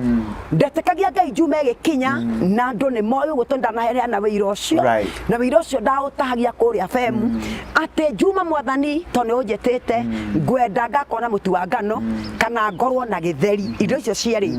ndetĩkagia Ngai njume ĩgĩkinya, na andũ nĩ moĩ ũguo, tondũ ndanaheana wĩira ũcio, na wĩira ũcio ndaũtahagia kũrĩa bemu atĩ njuma Mwathani tondũ nĩ ũnjĩtĩte, ngwenda ngakorwo na mũtu wa ngano kana ngorwo na gĩtheri, indo icio cierĩ,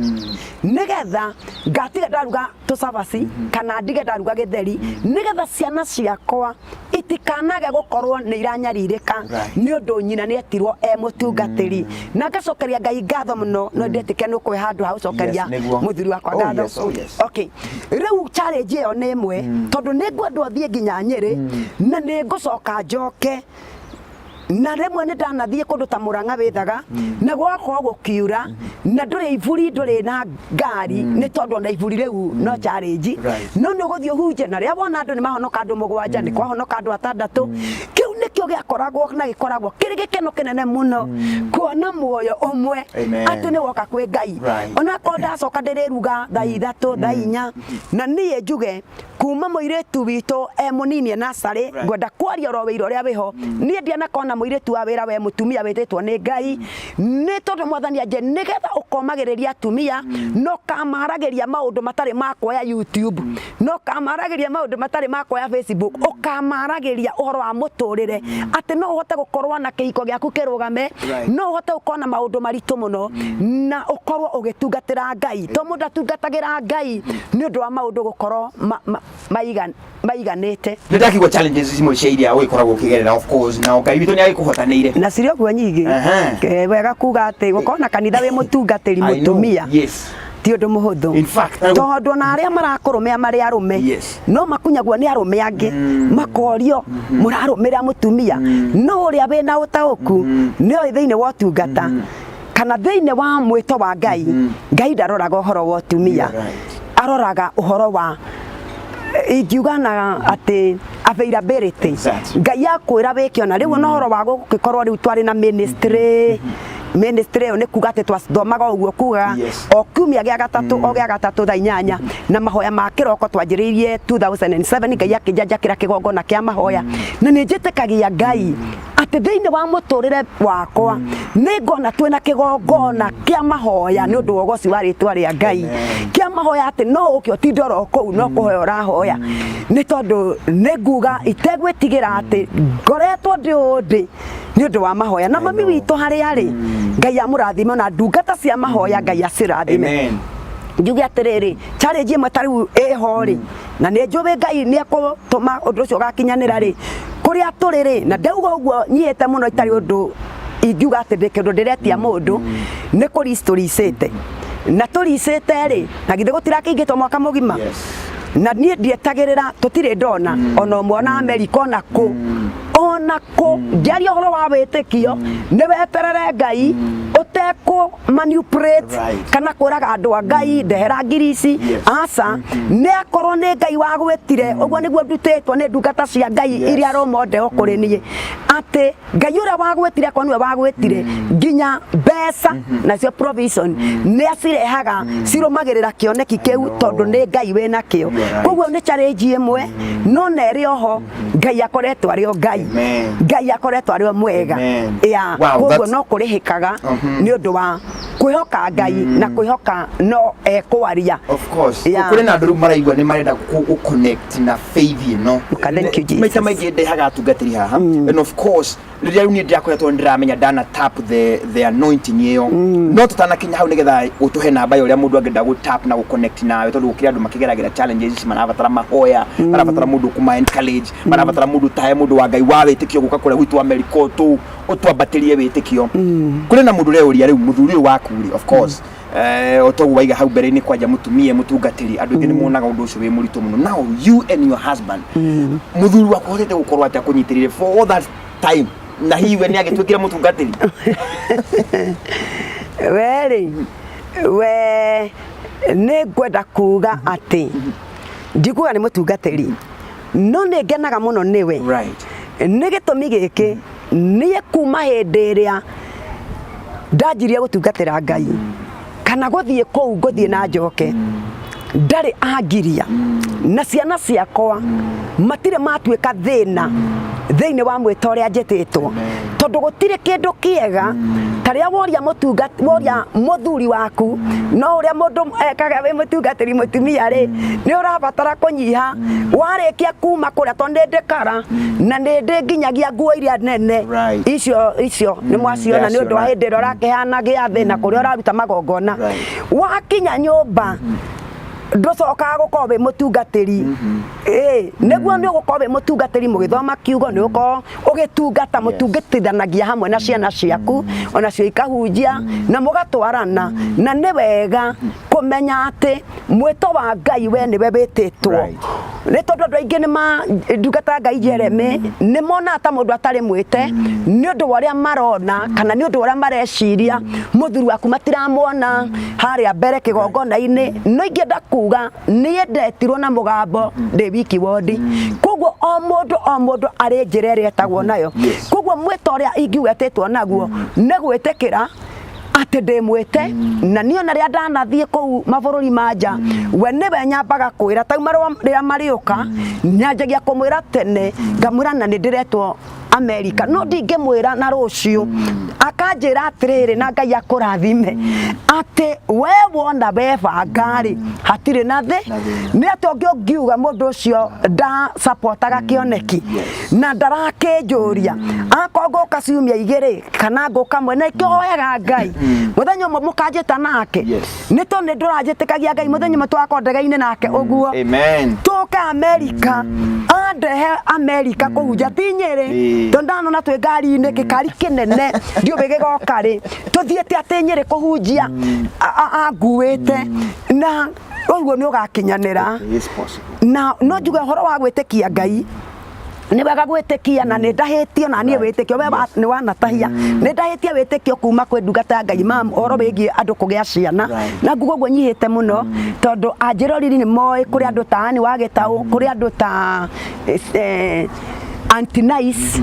nĩgetha ngatiga ndaruga tũcabaci kana ndige ndaruga gĩtheri, nĩgetha ciana ciakwa itikanage gũkorwo nĩ iranyarirĩka nĩ ũndũ nyina nĩ etirwo e mũtungatĩri. Na ngacokeria Ngai ngatho mũno, no ndetĩkia nĩ ũkũhe handũ ha gũcokeria mũthuri wakwa ngatho. Okay, rĩu challenge ĩyo nĩ ĩmwe, tondũ nĩ ngwendwo thiĩ nginya Nyĩrĩ na nĩ ngũcoka njoke, na rĩmwe nĩ ndanathiĩ kũndũ ta Mũrang'a wĩthaga na gwakorwo gũkiura na ndũrĩ iburi, ndũrĩ na ngari, nĩ tondũ ona iburi rĩu no challenge. No nĩ ũgũthiĩ ũhunje, na rĩrĩa wona andũ nĩ mahonoka, andũ 7, nĩ kwahonoka andũ 6, kĩu nĩkĩo gĩakoragwo na gĩkoragwo kĩrĩ gĩkeno kĩnene mũno kuona muoyo ũmwe atĩ nĩ woka kwĩ Ngai. Onakorwo ndacoka ndĩrĩruga thaa 3, thaa 4, na niĩ njuge kuma mũirĩtu witũ e mũnini e nasarĩ, ngwenda kwaria oro wĩira ũrĩa wĩho. Niĩ ndianakona mũirĩtu wa wĩra we mũtumia wĩtĩtwo nĩ Ngai, nĩ tondũ Mwathani anje nĩgetha ũkomagĩrĩria atumia no kamaragĩria maũndũ matarĩ ma kuoya YouTube, no kamaragĩria maũndũ matarĩ ma kuoya Facebook, ũkamaragĩria ũhoro wa mũtũrĩre, atĩ no ũhote gũkorwo na kĩhiko gĩaku kĩrũgame, no ũhote gũkorwo na maũndũ maritũ mũno na ũkorwo ũgĩtungatĩra Ngai, to mũndũ atungatagĩra Ngai nĩ ũndũ wa maũndũ gũkorwo maiganĩte. Nĩ ndakigua challenges imwe cia iria ũgĩkoragwo ũkĩgerera, of course, na Ngai witũ nĩ agĩkũhotanĩire. Na cirĩ ũguo nyingĩ. Wega kuga atĩ gũkorwo na kanitha wĩ mũtungatĩri I know, mũtumia ti ũndũ mũhũthũ, In fact, tondũ ona arĩa marakũrũmĩa marĩ arũme no makunyagwo nĩ arũme angĩ, makorio mũrarũmĩra mũtumia. No ũrĩa wĩna ũtaũku nĩ oĩ thĩinĩ wa ũtungata kana thĩinĩ wa mwĩto wa Ngai, Ngai ndaroraga ũhoro wa ũtumia. You're right. Aroraga ũhoro wa, ingiuga na atĩ availability. Ngai akwĩra wĩke, ona rĩu ona ũhoro wa gũgĩkorwo rĩu twarĩ na ministry ĩyo, nĩ kuga atĩ twathomaga ũguo kuga o kiumia gĩa gatatũ, o gĩa gatatũ thaa 8 na mahoya ma kĩroko twanjĩrĩirie 2007. Ngai akĩnjanjakĩra kĩgongona kĩa mahoya, na nĩ njĩtĩkagia Ngai atĩ thĩinĩ wa mũtũrĩre wakwa nĩ ngona twĩna kĩgongona kĩa mahoya nĩ ũndũ wa ũgoci wa rĩtwa rĩa Ngai, kĩa mahoya atĩ no ũke ũtinde oro kũu no kũhoya ũrahoya, nĩ tondũ nĩ nguga itegwĩtigĩra atĩ ngoretwo ndĩ ũũ ndĩ nĩ ũndũ wa mahoya na mami witũ harĩa arĩ. Ngai amũrathime, ona ndungata cia mahoya Ngai acirathime. Amen. Njuge atĩrĩrĩ, challenge ĩmwe ta rĩu ĩho rĩ, na nĩ njũĩ Ngai nĩ ekũtũma ũndũ ũcio ũgakinyanĩra rĩ, kũrĩa tũrĩ rĩ, na ndauga ũguo nyihĩte mũno itarĩ ũndũ ingiuga atĩ ndĩ kĩndũ ndĩretia mũndũ, nĩ kũris tũricĩte na tũricĩte rĩ, na githĩ gũtirakĩingĩtwo mwaka mũgima? Na niĩ ndietagĩrĩra, tũtirĩ ndona ona ũmwe, ona Amerika, ona kũ, ona Ona kũ ngĩaria ũhoro wa wĩtĩkio, nĩ weterere Ngai ũtekũ manipulate kana kwĩraga andũ a Ngai ndehera ngiri ici. Aca, nĩ akorwo nĩ Ngai wagwĩtire, ũguo nĩguo ndutĩtwo nĩ ndungata cia Ngai iria role model kũrĩ niĩ, atĩ Ngai ũrĩa wagwĩtire, akorwo nĩwe wagwĩtire, nginya mbeca nacio provision nĩ acirehaga cirũmagĩrĩra kĩoneki kĩu, tondũ nĩ Ngai wĩnakĩo. Koguo nĩ challenge ĩmwe, no na ĩrĩ oho Ngai akoretwo arĩ o Ngai. Ngai akoretwo arĩ o mwega. Ya koguo no kũrĩhĩkaga nĩ ũndũ wa kwĩhoka Ngai na kwĩhoka no ekwaria. Of course. Kũrĩ na andũ rĩu maraigua nĩ marenda gũ connect na faith ĩno. Thank you, Jesus. Maita maingĩ ndehaga atungatĩri haha, and of course rĩrĩa rĩu niĩ ndĩrakoretwo ndĩramenya ndana tap the anointing ĩyo, no tũtanakinya hau, nĩgetha ũtũhe namba ya ũrĩa mũndũ angĩenda gũ tap na gũ connect nawe, tondũ gũkĩrĩ andũ makĩgeragĩra challenges ici, marabatara mahoya, marabatara mũndũ kũma encourage, marabatara mũndũ tahe, mũndũ wa Ngai wa wĩtĩkio gũka kũrĩa gwitũ Amerika ũtũ ũtwambatĩrie wĩtĩkio. Kũrĩ na mũndũ ũreuria rĩu, mũthuri ũyũ waku rĩ, of course o toguo waiga hau mbere-inĩ, kwanja mũtumia mũtungatĩri, andũ aingĩ nĩ monaga ũndũ ũcio wĩ mũritũ mũno. Now you and your husband, mũthuri waku ahotete gũkorwo atĩa kũnyitĩrĩire for all that time, na hihi we nĩ agĩtuĩkire mũtungatĩri? We rĩ, we nĩ ngwenda kuga atĩ ndikuga nĩ mũtungatĩri, no nĩ ngenaga mũno nĩwe. Nĩ gĩtũmi gĩkĩ, niĩ kuma hĩndĩ ĩrĩa ndanjirie gũtungatĩra Ngai kana gũthiĩ kũu ngũthiĩ na njoke, ndarĩ angiria, na ciana ciakwa matirĩ matuĩka thĩna thĩinĩ wa mwĩto ũrĩa njĩtĩtwo, tondũ gũtirĩ kĩndũ kĩega tarĩa woria mũtunga, woria mũthuri waku. No ũrĩa mũndũ ekaga wĩ mũtungatĩri mũtumia rĩ, nĩ ũrabatara kũnyiha warĩkia kuma kũrĩa, tondũ nĩ ndĩkara na nĩ ndĩ nginyagia nguo iria nene icio icio nĩ mwaciona nĩ ũndũ wa hĩndĩ ĩrĩa ũrakĩhana gĩathĩ na kũrĩa ũraruta magongona. Wakinya nyũmba ndũcokaga gũkorwo wĩ mũtungatĩri. Ĩĩ, nĩguo nĩ ũgũkorwo wĩ mũtungatĩri mũgĩthoma kiugo, nĩ ũgũkorwo ũgĩtungata, mũtungatithanagia hamwe na ciana ciaku, onacio ikahunjia na mũgatwarana. Na nĩ wega kũmenya atĩ mwĩto wa Ngai we nĩwe wĩtĩtwo, nĩ tondũ andũ aingĩ nĩ ma ndungata ya Ngai Jeremy nĩ monaga ta mũndũ atarĩ mwĩte nĩ ũndũ wa ũrĩa marona kana nĩ ũndũ wa ũrĩa mareciria, mũthuri waku matiramuona harĩa mbere kĩgongona-inĩ. No ingĩenda kuga niĩ ndetirwo na mũgambo ndĩ wiki wondi, koguo o mũndũ o mũndũ arĩ njĩra ĩrĩa etagwo nayo. Koguo mwĩto ũrĩa ingiuga etĩtwo naguo nĩ gwĩtĩkĩra atĩ ndĩ mwĩte, na niĩ ona rĩrĩa ndanathiĩ kũu mabũrũri ma nja, we nĩwe nyambaga kwĩra tau marũa rĩrĩa marĩũka, nyanjagia kũmwĩra tene, ngamwĩra na nĩ ndĩretwo Amerika, no ndingĩmwĩra na rũciũ. Akanjĩra atĩrĩrĩ, na Ngai akũrathime, atĩ we wona webanga rĩ, hatirĩ na thĩ. Nĩ atĩ ũngĩ ũngiuga mũndũ ũcio ndacapotaga kĩoneki na ndarakĩnjũria akorwo ngũka ciumia 2 kana ngũka mwe, na ikĩhoyaga Ngai mũthenya ũmwe mũkanjĩta nake. Nĩ tondũ nĩ ndũranjĩtĩkagia Ngai, mũthenya ũmwe twakorwo ndege-inĩ nake ũguo, tũke Amerika, andehe Amerika kũhunjia ti Nyĩrĩ, tondũ ndanona twĩ ngari-inĩ, gĩkari kĩnene ndiũĩ gĩgoka rĩ, tũthiĩte atĩ Nyĩrĩ kũhunjia, anguĩte, na ũguo nĩ ũgakinyanĩra. It is possible. Na no njuge ũhoro wa gwĩtĩkia Ngai, nĩ wega gwĩtĩkia, na nĩ ndahĩtio na niĩ wĩtĩkio we nĩ wanatahia, nĩ ndahĩtie wĩtĩkio kuma kwĩ ndungata ya Ngai mam, ũhoro wĩgiĩ andũ kũgĩa ciana. Na nguga ũguo nyihĩte mũno, tondũ anjĩroriri nĩ moĩ kũrĩ andũ ta Ani wa Gĩtaũ, kũrĩ andũ ta Aunty Nice,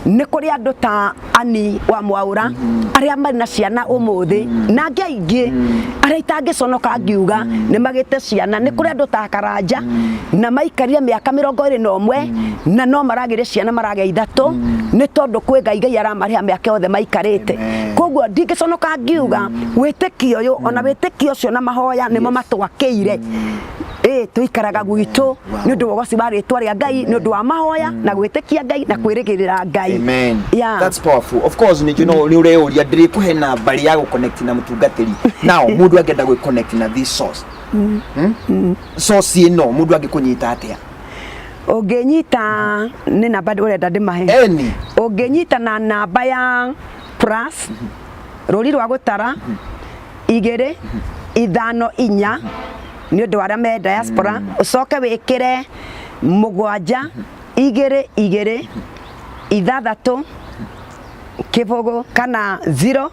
nĩ kũrĩ andũ ta Ani wa Mwaũra arĩa marĩ na ciana ũmũthĩ, na angĩ aingĩ arĩa itangĩconoka ngiuga nĩ magĩte ciana. Nĩ kũrĩ andũ ta Karanja na maikarire mĩaka 21 na no maragĩre ciana, maragĩa 3, nĩ tondũ kwĩ Ngai, Ngai aramarĩha mĩaka yothe maikarĩte. Koguo ndingĩconoka ngiuga wĩtĩkio ũyũ, ona wĩtĩkio ũcio na mahoya nĩmo matwakĩire. Ĩ tũikaraga gwitũ nĩ ũndũ wa ũgoci wa rĩtwa rĩa Ngai, nĩ ũndũ wa mahoya na gwĩtĩkia Ngai na kwĩrĩgĩrĩra Ngai. Amen. That's powerful. Of course, nĩ no nĩ ũreyũria ndĩrĩkũhe nambari ya gũconnect na mũtungatĩri. Now, mũndũ angĩenda gwĩ connect na this source. Source ĩno mũndũ angĩkũnyita atĩa? Ũngĩnyita nĩ namba ũrenda ndĩmahe? Any. Ũngĩnyita na namba ya plus rũri rwa gũtara 254 nĩ ũndũ wa arĩa me diaspora, ũcoke wĩkĩre 7 2 2. Ithathatũ kĩbũgũ kana 0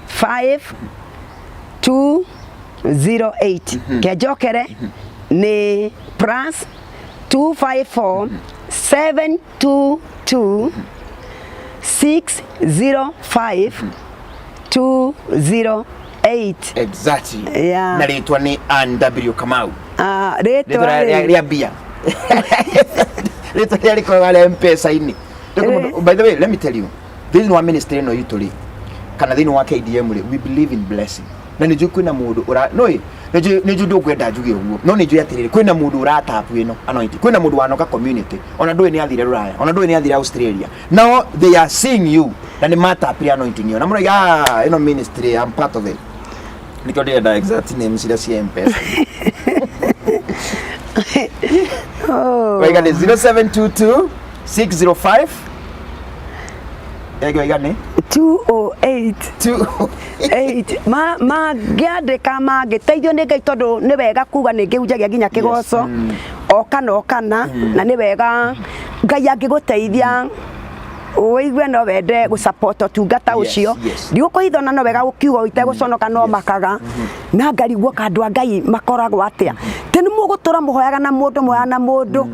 5 2 0 8. Kenjokere nĩ plus 254 722 605 208. Exactly. Yeah. Na rĩtwa nĩ Ann W Kamau. Ah, rĩtwa rĩtwa rĩ rĩa mbia, rĩtwa rĩrĩa rĩkoragwo rĩa mpesa-inĩ. By the way, let me tell you, thĩinĩ wa ministry ĩno itũ rĩ, kana thĩinĩ wa KDM rĩ, we believe in blessing. Na nĩ njũĩ kwĩna mũndũ ũra no ĩ nĩ njũĩ ndũkwenda njuge ũguo, no nĩ njũĩ atĩrĩrĩ, kwĩna mũndũ ũratapu ĩno anointing, kwĩna mũndũ wanoka community, ona ndũĩ nĩ athire Rũraya, ona ndũĩ nĩ athire Australia. Now they are seeing you na nĩ matapire anointing ĩyo na mũraiga, "Ah, ĩno ministry, I'm part of it." Nĩkĩo ndĩrenda exact names iria cia mpesa. Oh. Waiga nĩ 0722 605 ĩngĩ waiga nĩ 208. 2 8. Mangĩandĩka mangĩteithio nĩ Ngai, tondũ nĩ wega kuga nĩ ngĩhunjagia nginya kĩgoco o kana o kana, na nĩ wega Ngai angĩgũteithia ũigue no wende gũ-support ũtungata ũcio. Ndigũkũhitha, ona no wega gũkiuga itegũconoka, no makaga na ngarigwo ka andũ a Ngai makoragwo atĩa, tĩ nĩ mũgũtũra mũhoyaga na mũndũ, mũhoyaga na mũndũ,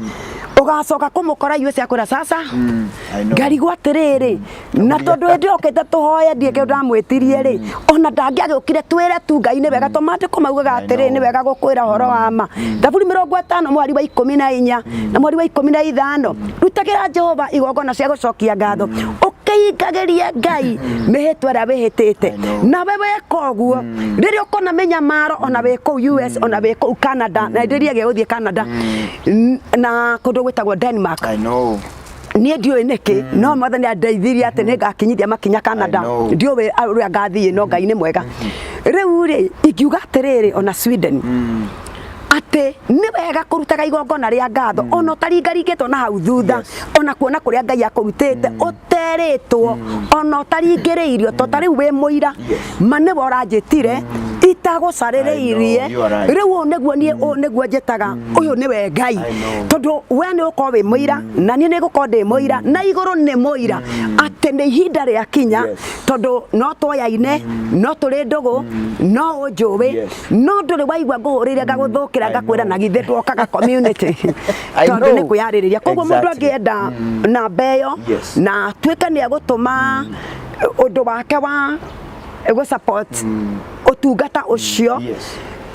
ũgacoka kũmũkora US akwĩra sasa. I know. Ngarigwo atĩrĩrĩ, na tondũ hĩndĩ ĩyo okĩte tũhoye ndiĩ kĩndũ ndamwĩtirie rĩ, ona ndangĩagĩũkire twĩre tu Ngai nĩ wega, to maandĩko maugaga I atĩrĩ, nĩ know. wega gũkwĩra ũhoro wa ma. Thaburi 50 mweri wa 14 na mweri wa 15, rutagĩra Jehova igongona cia gũcokia ngatho, ũkĩingagĩrie Ngai mĩhĩtwa ĩrĩa wĩhĩtĩte. I know. Nawe weka ũguo, rĩrĩa ũkona mĩnyamaro, ona wĩ kũu US, ona wĩ kũu Canada, na ndĩriage gũthiĩ Canada na kũndũ gwĩtagwo Denmark. I know. Niĩ ndiũĩ nĩkĩ, no Mwathani andeithirie atĩ nĩ ngakinyithia makinya Canada. I know. Ndiũĩ ũrĩa ngathiĩ, no Ngai nĩ mwega. Rĩu rĩ, ingiuga atĩrĩrĩ, ona Sweden, atĩ nĩ wega kũrutaga igongona rĩa ngatho ona ũtaringaringĩtwo na hau thutha, ona kuona kũrĩa Ngai akũrutĩte ũterĩtwo, ona ũtaringĩrĩirio, to ta rĩu wĩ mũira. Ma nĩwe ũranjĩtire itagũcarĩrĩirie. I know, you are right. Rĩu ũũ nĩguo niĩ, ũũ nĩguo njĩtaga, ũyũ nĩwe Ngai. I know. Tondũ we nĩ ũkorwo wĩ mũira, na niĩ nĩ ngũkorwo ndĩ mũira, na igũrũ nĩ mũira atĩ nĩ ihinda rĩa kinya. Tondũ no twoyaine, no tũrĩ ndũgũ, no ũnjũĩ, no ndũrĩ waigua ngũhũrĩire ngagũthũkĩra, I ngakwĩra know. na githĩ ndwokaga community, I tondũ nĩ know. kwĩyarĩrĩria. Koguo mũndũ angĩenda namba ĩyo na atuĩke nĩ egũtũma ũndũ wake wa gũ support ũtungata ũcio,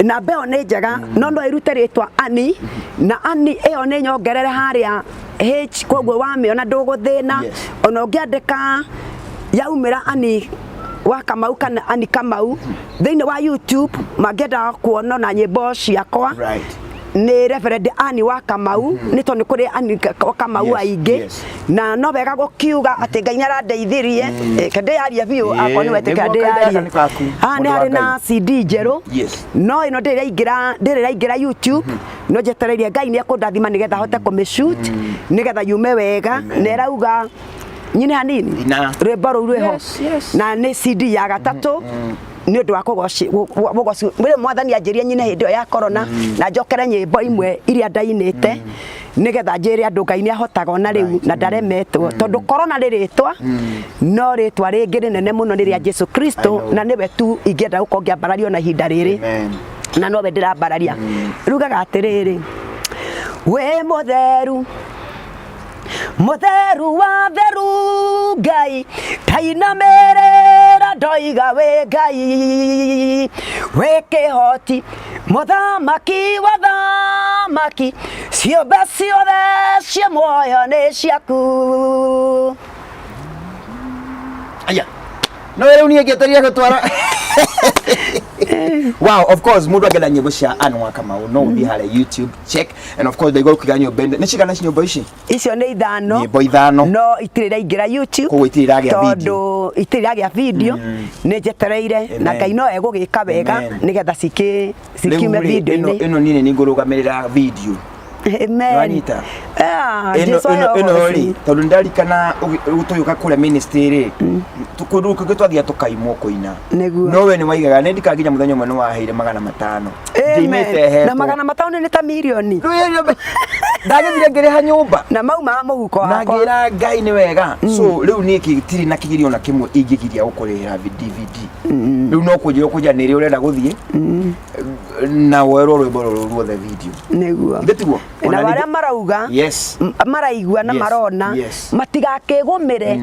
namba ĩyo nĩ njega, no ĩrute rĩtwa Ani, na Ani ĩyo nĩ nyongerere harĩa H, koguo wamĩona ndũgũthĩna. Ona ũngĩandĩka yaumĩra Ani wa Kamau kana Ani Kamau thĩinĩ wa YouTube, mangĩenda kuona na nyĩmbo ciakwa, nĩ Reverend Ani wa Kamau, nĩ tondũ nĩ kũrĩ Ani wa Kamau aingĩ. Na no wega gũkiuga atĩ Ngai nĩ arandeithirie. Ke ndĩyarie biũ, akorwo nĩ wetĩkĩra Nĩguo kahinda ndĩyarie. gaka nĩ gaku, Haha nĩ mũndũ wa harĩ na Ngai. CD njerũ, no ĩno ndĩrĩ ĩraingĩra, ndĩrĩ ĩraingĩra YouTube, no njetereirie Ngai nĩ ekũndathima nĩgetha hote kũmĩshoot nĩgetha yume wega. Na ĩrauga nyine hanini. Ina. Rwĩmbo rũu rwĩho. Na nĩ CD ya gatatũ nĩ ũndũ wa kũgoci gũgoci rĩu Mwathani anjĩrie nyine hĩndĩ ĩyo ya corona, na njokere nyĩmbo imwe iria ndainĩte nĩgetha njĩre andũ Ngai nĩ ahotaga ona rĩu na ndaremetwo, tondũ corona nĩ rĩtwa, no rĩtwa rĩngĩ rĩnene mũno nĩ rĩa Jesu Kristo. I know. Na nĩwe tu ingĩenda gũkorwo ngĩambararia ona ihinda rĩrĩ. Amen. Na nowe ndĩrambararia. Rugaga atĩrĩrĩ, wĩ mũtheru, mũtheru wa theru, Ngai ndainamĩrĩra, ndoiga wĩ Ngai wĩ kĩhoti, mũthamaki wa thamaki, ciũmbe ciothe ciĩ muoyo nĩ ciaku. Aya. No rĩu niĩ ngĩetereire gũtwara. Wow, of course mũndũ angĩenda nyĩmbo cia Ann wa Kamau, no ũthiĩ harĩa YouTube, check, and of course ndaigua ũkiuga nyũmba ĩno nĩ cigana nyũmba ici? Icio nĩ ithano. Nyĩmbo ithano. No itirĩ iraingĩra YouTube. Koguo itirĩ iragĩa video. Tondũ itirĩ iragĩa video, nĩ njetereire na Amen. Ngai no egũgĩka wega Amen. nĩgetha cikiume Rĩu rĩ, ĩno video-inĩ. ĩno niĩ nĩ ngũrũgamĩrĩra video. Amen. Nĩwanyita? Ah, Ĩno Jesu ĩno aheo ĩno ũgoci. rĩ, tondũ nĩndarikana tũgĩũka kũrĩa ministry rĩ, kũndũ kũngĩ twathiaga tũkaimwo kũina. Nĩguo. No we nĩ waigaga, nĩ ndikaga nginya mũthenya ũmwe nĩ waheire 500. Amen. Ndiimĩte Na hetwo. 500 nĩ ta mirioni. Ndagĩthire ngĩrĩha nyũmba Na mauma mũhuko na wakwa. Ngĩra Ngai nĩ wega. So rĩu niĩ gĩtirĩ na kĩgirio na kĩmwe ingĩgiria gũkũrĩhĩra DVD. Rĩu no kũnjĩra ũkũnjĩra nĩ rĩ ũrenda gũthiĩ na woerwo rwĩmbo rũrũ ruothe video. Nĩguo. Ithe tiguo? Na Ona arĩa marauga maraigua na marona matigakĩgũmĩre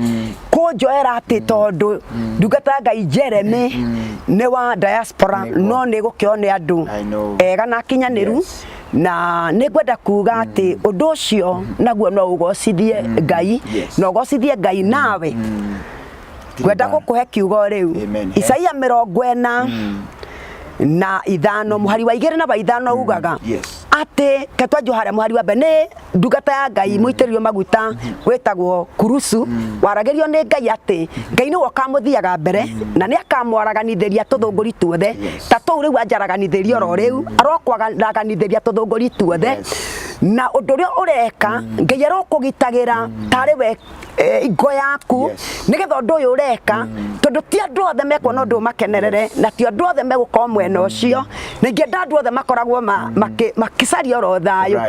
kũnjoera atĩ tondũ ndungata ya Ngai Jeremy nĩ wa diaspora. No nĩ gũkĩo nĩ andũ I know. ega na akinyanĩru. Na nĩ ngwenda kuga atĩ ũndũ ũcio naguo no ũgocithie Ngai na ũgocithie Ngai nawe. Ngwenda gũkũhe kiugo rĩu. Amen. Isaia 45 mũhari wa 2 na wa 5 ugaga atĩ ketwanjwo harĩa mũhari wa mbere nĩ ndungata ya Ngai mũitĩrĩrio maguta wĩtagwo Kurusu waragĩrio nĩ Ngai atĩ Ngai nĩwe ũkamũthiaga mbere na nĩ akamwaraganithĩria tũthũngũri tuothe. Ta tũu rĩu anjaraganithĩria oro rĩu, arokwaraganithĩria tũthũngũri tuothe. Na ũndũ ũrĩa ũreka, Ngai arokũgitagĩra tarĩ we ngo yaku nĩgetha ũndũ ũyũ ũreka, tondũ ti andũ othe mekuona ũndũ ũyũ makenerere na ti andũ othe megũkorwo mwena ũcio, na ingĩenda andũ othe makoragwo makĩcaria oro thayũ.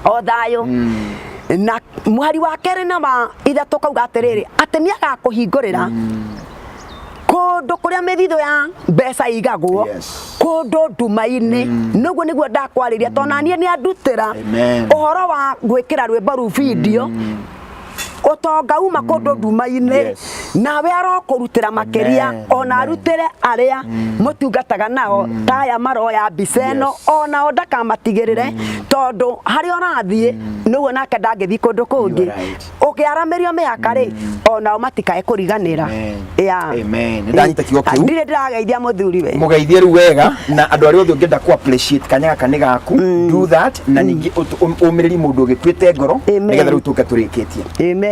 O thayũ. Na mũhari wa 2 na wa 3 kauga atĩrĩrĩ, atĩ nĩ agakũhingũrĩra kũndũ kũrĩa mĩthithũ ya mbeca igagwo, kũndũ nduma-inĩ. Nĩguo nĩguo ndakwarĩria, tondũ naniĩ nĩ andutĩra Amen. ũhoro wa gwĩkĩra rwĩmbo rũu video. Ũtonga uma kũndũ nduma-inĩ, nawe arokũrutĩra makĩria. Amen. Ona Amen. arutĩre arĩa mũtungataga nao ta aya maroya mbica ĩno, onao ndakamatigĩrĩre, tondũ harĩa ũrathiĩ nĩguo nake ndangĩthiĩ kũndũ kũngĩ. Ũkĩaramĩrio mĩhaka rĩ, onao matikae kũriganĩra. Amen. Yeah. Amen. Nĩ ndanyita kiugo kĩu. Ndirĩ ndĩrageithia mũthuri we. Mũgeithie rĩu wega, na andũ arĩa othe ũngĩenda ku appreciate kanya gaka nĩ gaku, do that, na ningĩ ũmĩrĩrie mũndũ ũgĩkuĩte ngoro. Amen. Nĩgetha rĩu tũke tũrĩkĩtie. Amen.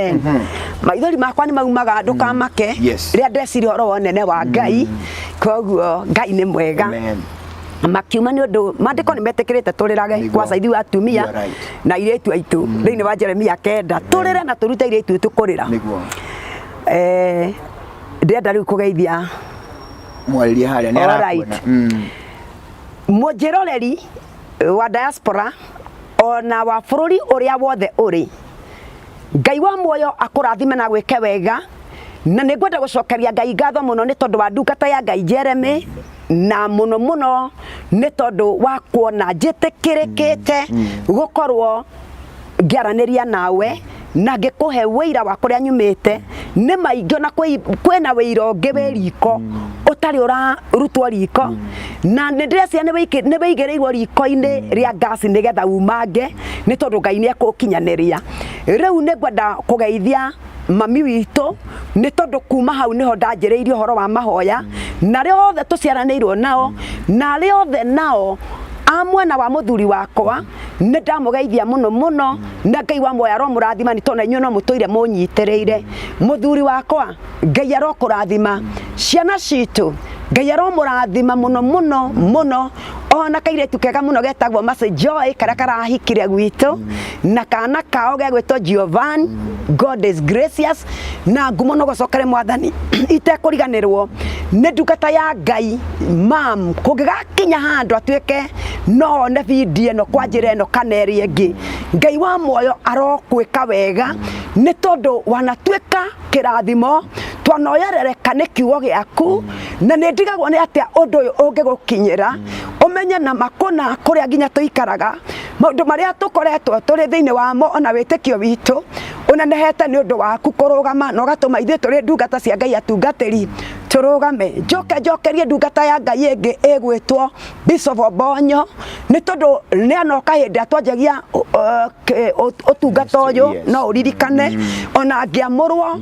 Maithori makwa nĩ maumaga, ndũkamake, rĩrĩa ndeciria ũhoro wa ũnene wa Ngai. Koguo Ngai nĩ mwega. Amen. Makiuma nĩ ũndũ maandĩko nĩ metĩkĩrĩte tũrĩrage kwaca ithuĩ atumia You are right. na airĩtu aitũ. Thĩinĩ wa Jeremia 9, tũrĩre na tũrute airĩtu aitũ kũrĩra. Ndĩrenda rĩu kũgeithia. Mwarĩrie harĩa nĩ All arakuona. right. Mũnjĩroreri wa diaspora ona wa bũrũri ũrĩa wothe ũrĩ, Ngai wa muoyo akũrathime na gwĩke wega. Na nĩ ngwenda gũcokeria Ngai ngatho mũno nĩ tondũ wa ndungata ya Ngai Jeremy, na mũno mũno nĩ tondũ wa kuona njĩtĩkĩrĩkĩte gũkorwo ngĩaranĩria nawe na ngĩkũhe wĩira wa kũrĩa nyumĩte. Nĩ maingĩ, ona kwĩna wĩira ũngĩ wĩ riko ũtarĩ ũrarutwo riko, na nĩ ndĩreciria nĩ wĩigĩrĩirwo riko-inĩ rĩa ngasi nĩgetha umange, nĩ tondũ Ngai nĩ ekũkinyanĩria. Rĩu nĩ ngwenda kũgeithia mami witũ, nĩ tondũ kuma hau nĩho ndanjĩrĩirie ũhoro wa mahoya, na arĩa othe tũciaranĩirwo nao, na arĩa othe nao a mwena wa mũthuri wakwa, nĩ ndamũgeithia mũno mũno, na Ngai wa muoyo aromũrathima, nĩ tondũ na inyuĩ no mũtũire mũnyitĩrĩire. Mũthuri wakwa, Ngai arokũrathima. Ciana citũ, Ngai aromũrathima mũno mũno mũno. Ona kairĩtu kega mũno getagwo Mercy Joy karĩa karahikire gwitũ, na kana kao gegwĩtwo Giovanni. God is gracious, na ngumo no gũcokere Mwathani. Itekũriganĩrwo nĩ ndungata ya Ngai mam, kũngĩgakinya handũ atuĩke no one video ĩno kwa njĩra ĩno kana ĩrĩa ĩngĩ, Ngai wa muoyo arokwĩka wega, nĩ tondũ wanatuĩka kĩrathimo, twanoyerereka nĩ kiugo gĩaku, na nĩ ndigagwo nĩ atĩa ũndũ ũyũ ũngĩgũkinyĩra. Ũmenye na makũna kũrĩa nginya tũikaraga, maũndũ marĩa tũkoretwo tũrĩ thĩinĩ wamo, ona wĩtĩkio witũ ũnenehete nĩ ũndũ waku kũrũgama na ũgatũma ithuĩ tũrĩ ndungata cia Ngai atungatĩri tũrũgame. Njoke njokerie ndungata ya Ngai ĩngĩ ĩgwĩtwo Bishop Obonyo, nĩ tondũ nĩ anoka hĩndĩ ĩrĩa twanjagia ũtungata ũyũ. No ũririkane ona ngĩamũrwo,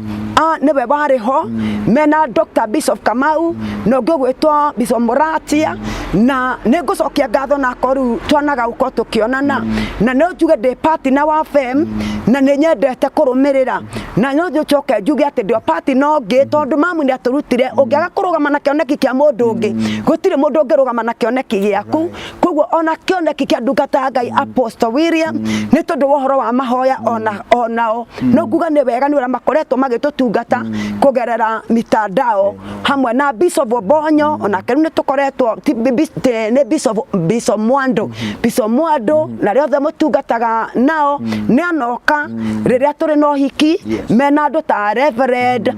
nĩwe warĩ ho mena Dr. Bishop Kamau na ũngĩ ũgwĩtwo Bishop Muratia, na nĩ ngũcokia ngatho na akorwo rĩu twanaga gũkorwo tũkĩonana, na no njuge ndĩ partner wa FM na nĩ nyendete kũrũmĩrĩra. Na no njoke njuge atĩ ndĩ o pati no ngĩ, tondũ mamu nĩ atũrutire ũngĩaga kũrũgama na kĩoneki kĩa mũndũ ũngĩ, gũtirĩ mũndũ ũngĩrũgama na kĩoneki gĩaku. Koguo ona kĩoneki kĩa ndungata ya Ngai Apostle William, nĩ tondũ wa ũhoro wa mahoya, ona onao no nguga nĩ wega nĩ ũrĩa makoretwo magĩtũtungata kũgerera mitandao, hamwe na Bishop Obonyo. Onake rĩu nĩ tũkoretwo nĩ Bishop Mwando, Bishop Mwando na arĩa othe mũtungataga nao nĩ anoka rĩrĩa tũrĩ na ũhiki mena andũ ta Reverend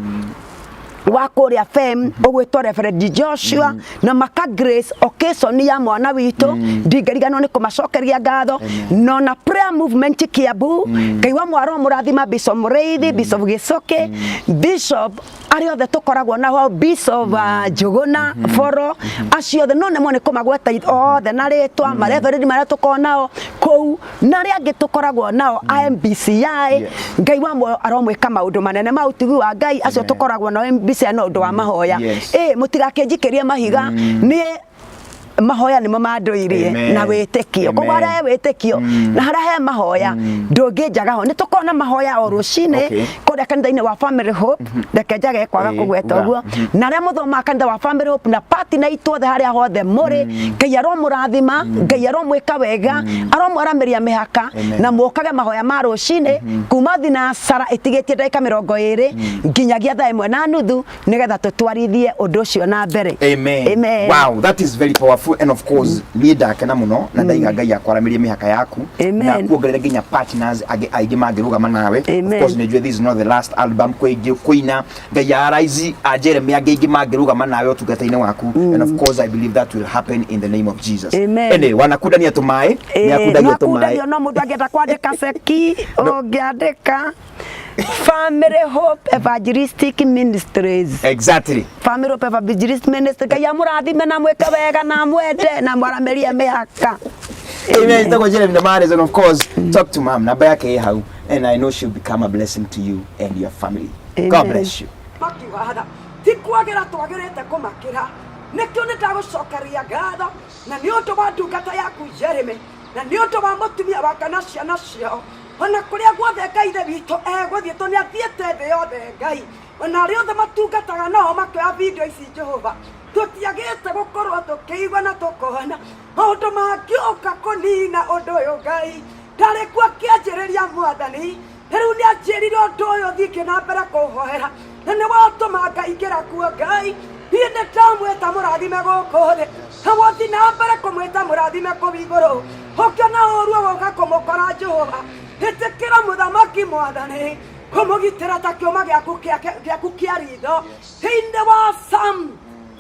wa kũrĩa fem ũgwĩtwo Reverend Joshua na maka grace occasion ya mwana witũ. Ndingĩriganĩrwo nĩ kũmacokeria ngatho. No na prayer movement Kiambu, Ngai wa mwaro mũrathima Bishop Mũrĩithi, Bishop Gĩcũkĩ, Bishop arĩa othe tũkoragwo nao, Bishop Njũgũna Boro, acio othe no nemwo nĩ kũmagweta othe na rĩtwa, mareverend marĩa tũkoragwo nao kũu na arĩa angĩ tũkoragwo nao a MBCI. Ngai wa muoyo aromwĩka maũndũ manene ma ũtugi wa Ngai acio tũkoragwo nao MBCI no ũndũ wa mahoya. Ĩ mũtigakĩnjikĩrie mahiga, niĩ mahoya nĩmo mandũirie na wĩtĩkio. Koguo harĩa he wĩtĩkio na harĩa he mahoya, ndũngĩnjaga ho. Nĩ tũkoragwo na mahoya o rũcinĩ kũrĩa kanitha-inĩ wa Family Hope. Reke njage kwaga kũgweta ũguo. Na arĩa mũthomaga kanitha wa Family Hope na party na itũ othe harĩa hothe mũrĩ, Ngai aromũrathima, Ngai aromwĩka wega, aromwaramĩria mĩhaka. Na mũkage mahoya ma rũcinĩ kuma thinacara ĩtigĩtie ndagĩka 20 nginyagia thaa 1:30, nĩgetha tũtwarithie ũndũ ũcio na mbere. Amen. Amen. Wow, that is very powerful, and of course niĩ ndakena mũno na ndaiga Ngai akwaramĩrie mĩhaka yaku Amen. na kuongerere nginya partners angĩ aingĩ mangĩrũgama nawe. Of Amen. course nĩnjũĩ this is not the last album, kwĩ ingĩ kũina Ngai araizi a Jeremy angĩ aingĩ mangĩrũgama nawe ũtungata-inĩ waku, and of course I believe that will happen in the name of Jesus. Amen. Anyway, wanakundania tũmaĩ, nĩ akundagia tũmaĩ. Akundagia, no mũndũ angĩenda kwandĩka ceki, ũngĩandĩka Family Hope Evangelistic Ministries. Family Hope Evangelistic Ministry. Ngai amũrathime na mwĩke wega na mwende na mwaramĩrie mĩhaka. Amen. Itagwo Jeremy Damaris, and of course talk to mom, namba yake ĩ hau, and I know she'll become a blessing to you and your family. God Amen. bless you. Makiuga ti kwagĩra twagĩrĩte kũmakĩra, nĩkĩo nĩ ndagũcokeria ngatho na nĩ ũndũ wa ndungata yaku Jeremy, na nĩ ũndũ wa mũtumia wake na ciana ciao, ona kũrĩa guothe Ngai ithe witũ egũthiĩ, tondũ nĩ athiĩte thĩ yothe Ngai, ona arĩa othe matungataga nao makĩoya video ici. Jehova, tũtiagĩte gũkorwo tũkĩigua na tũkona maũndũ mangĩũka kũnina ũndũ ũyũ. Ngai ndarĩ kuo akĩanjĩrĩria, Mwathani, rĩu nĩ anjĩrire ũndũ ũyũ thiĩ na mbere kũhoera, na nĩ watũma ngaingĩra kuo. Ngai, niĩ nĩ ndamwĩta mũrathime gũkũ thĩ, na wothiĩ na mbere kũmwĩta mũrathime kũu igũrũ. Ũkĩona ũru ũgoka kũmũkora, Jehova, ĩtĩkĩra mũthamaki Mwathani kũmũgitĩra ta kĩũma gĩaku kĩa ritho. Thĩinĩ wa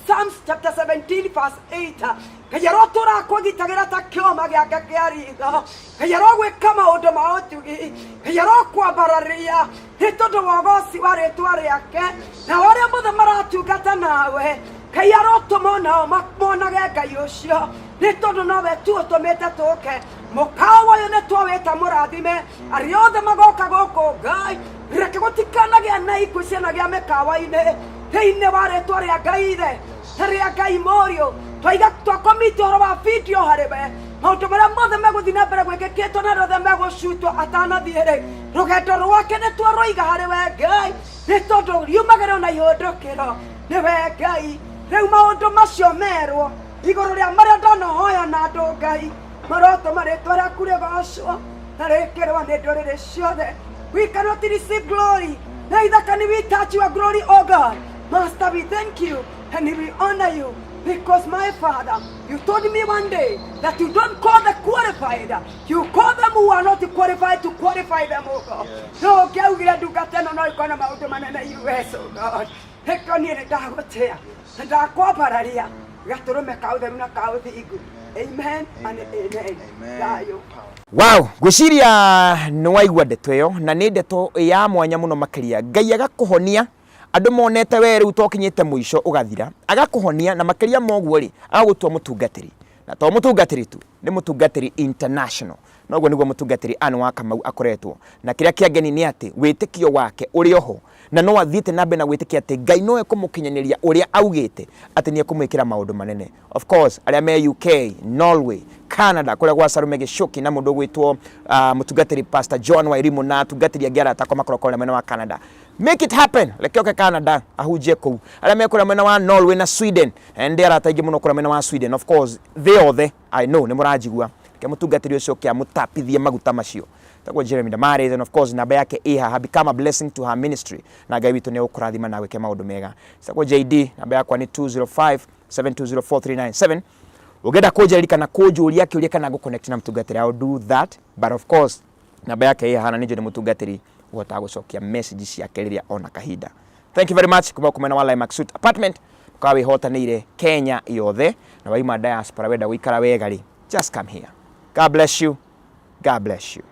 Psalms chapter 17 verse 8, Ngai arotũra kwĩgitagĩra ta kĩũma gĩake kĩa ritho. Ngai arogwĩka maũndũ ma ũtugi. Ngai arokwambararia nĩ tondũ wa ũgoci wa rĩtwa rĩake. Na arĩa mothe maratungata nawe, Ngai arotũma onao monage Ngai ũcio, nĩ tondũ nowe tu ũtũmĩte tũke mũkawa ũyũ. Nĩ twawĩta mũrathime arĩa othe magoka gũkũ. Ngai, reke gũtikanagĩa na ikuũ cianagĩa mĩkawa-inĩ, thĩinĩ wa rĩtwa rĩa Ngai Ithe na rĩa Ngai Mũriũ. Twaiga twakomiti ũhoro wa video harĩ we, maũndũ marĩa mothe megũthiĩ na mbere gwĩkĩkĩtwo na arĩa othe megũcutwo atanathiĩ rĩ rũgendo rwake, nĩ twarũiga harĩ we Ngai, nĩ tondũ riumagĩrwo na ihũndũkĩro nĩ we Ngai. Rĩu maũndũ macio merwo igũrũ rĩa marĩa ndanahoya na andũ, Ngai, marotũma rĩtwa rĩaku rĩgocwo na rĩkĩrwo nĩ ndũrĩrĩ ciothe. We cannot receive glory, neither can we touch your glory, oh God. Master, we thank you and we honor you, because my Father, you told me one day that you don't call the qualified, you call them who are not qualified to qualify them, oh God. No ũngĩaugire ndungata ĩno no ĩkorwo na maũndũ manene US, oh God. Nĩkĩo niĩ nĩ ndagũtĩa na ndakwambararia gatũrũme ka ũtheru na ka ũthingu. Amen and amen. Thayũ. Wow, ngwĩciria nĩ waigua ndeto ĩyo, na nĩ ndeto ya mwanya mũno makĩria. Ngai agakũhonia andũ monete we rĩu tokinyĩte mũico ũgathira, agakũhonia, na makĩria ma ũguo rĩ, agagũtua mũtungatĩri, na to mũtungatĩri tu, nĩ mũtungatĩri international. Noguo nĩguo mũtungatĩri Ann wa Kamau akoretwo. Na kĩrĩa kĩangeni nĩ atĩ wĩtĩkio wake ũrĩ oho na no athiĩte na mbere na gwĩtĩkia atĩ Ngai no ekũmũkinyanĩria ũrĩa augĩte atĩ nĩ ekũmwĩkĩra maũndũ manene. Of course, arĩa me UK, Norway, Canada, kũrĩa gwa Sarume Gĩcũki na mũndũ ũgwĩtwo mũtungatĩri Pastor John Wairimu na atungatĩri angĩ arata akwa makoragwo kũrĩa mwena wa Canada. Make it happen! Reke oke Canada ahunjie kũu. Arĩa me kũrĩa mwena wa Norway na Sweden, ndĩ arata aingĩ mũno kũrĩa mwena wa Sweden. Of course, thĩ yothe, I know nĩ mũranjigua. Reke mũtungatĩri ũcio oke amũtapithie maguta macio. Etagwo Jeremy Damaris and of course namba yake ĩ haha. Become a blessing to her ministry na Ngai witũ nĩ egũkũrathima na agwĩke maũndũ mega. Etagwo JD, namba yakwa nĩ 205 7204397. Ũngĩenda kũnjarĩria kana kũnjũria kĩũria kana ngũ-connect na mũtungatĩri, I will do that, but of course namba yake ĩ haha na nĩ njũĩ nĩ mũtungatĩri ũhotaga gũcokia message ciake rĩrĩa ona kahinda. Thank you very much kuma gũkũ mwena wa Limax Suite Apartment. Ũkoragwo wĩhotanĩire Kenya yothe na waima diaspora wenda gũikara wega rĩ, just come here. God bless you. God bless you.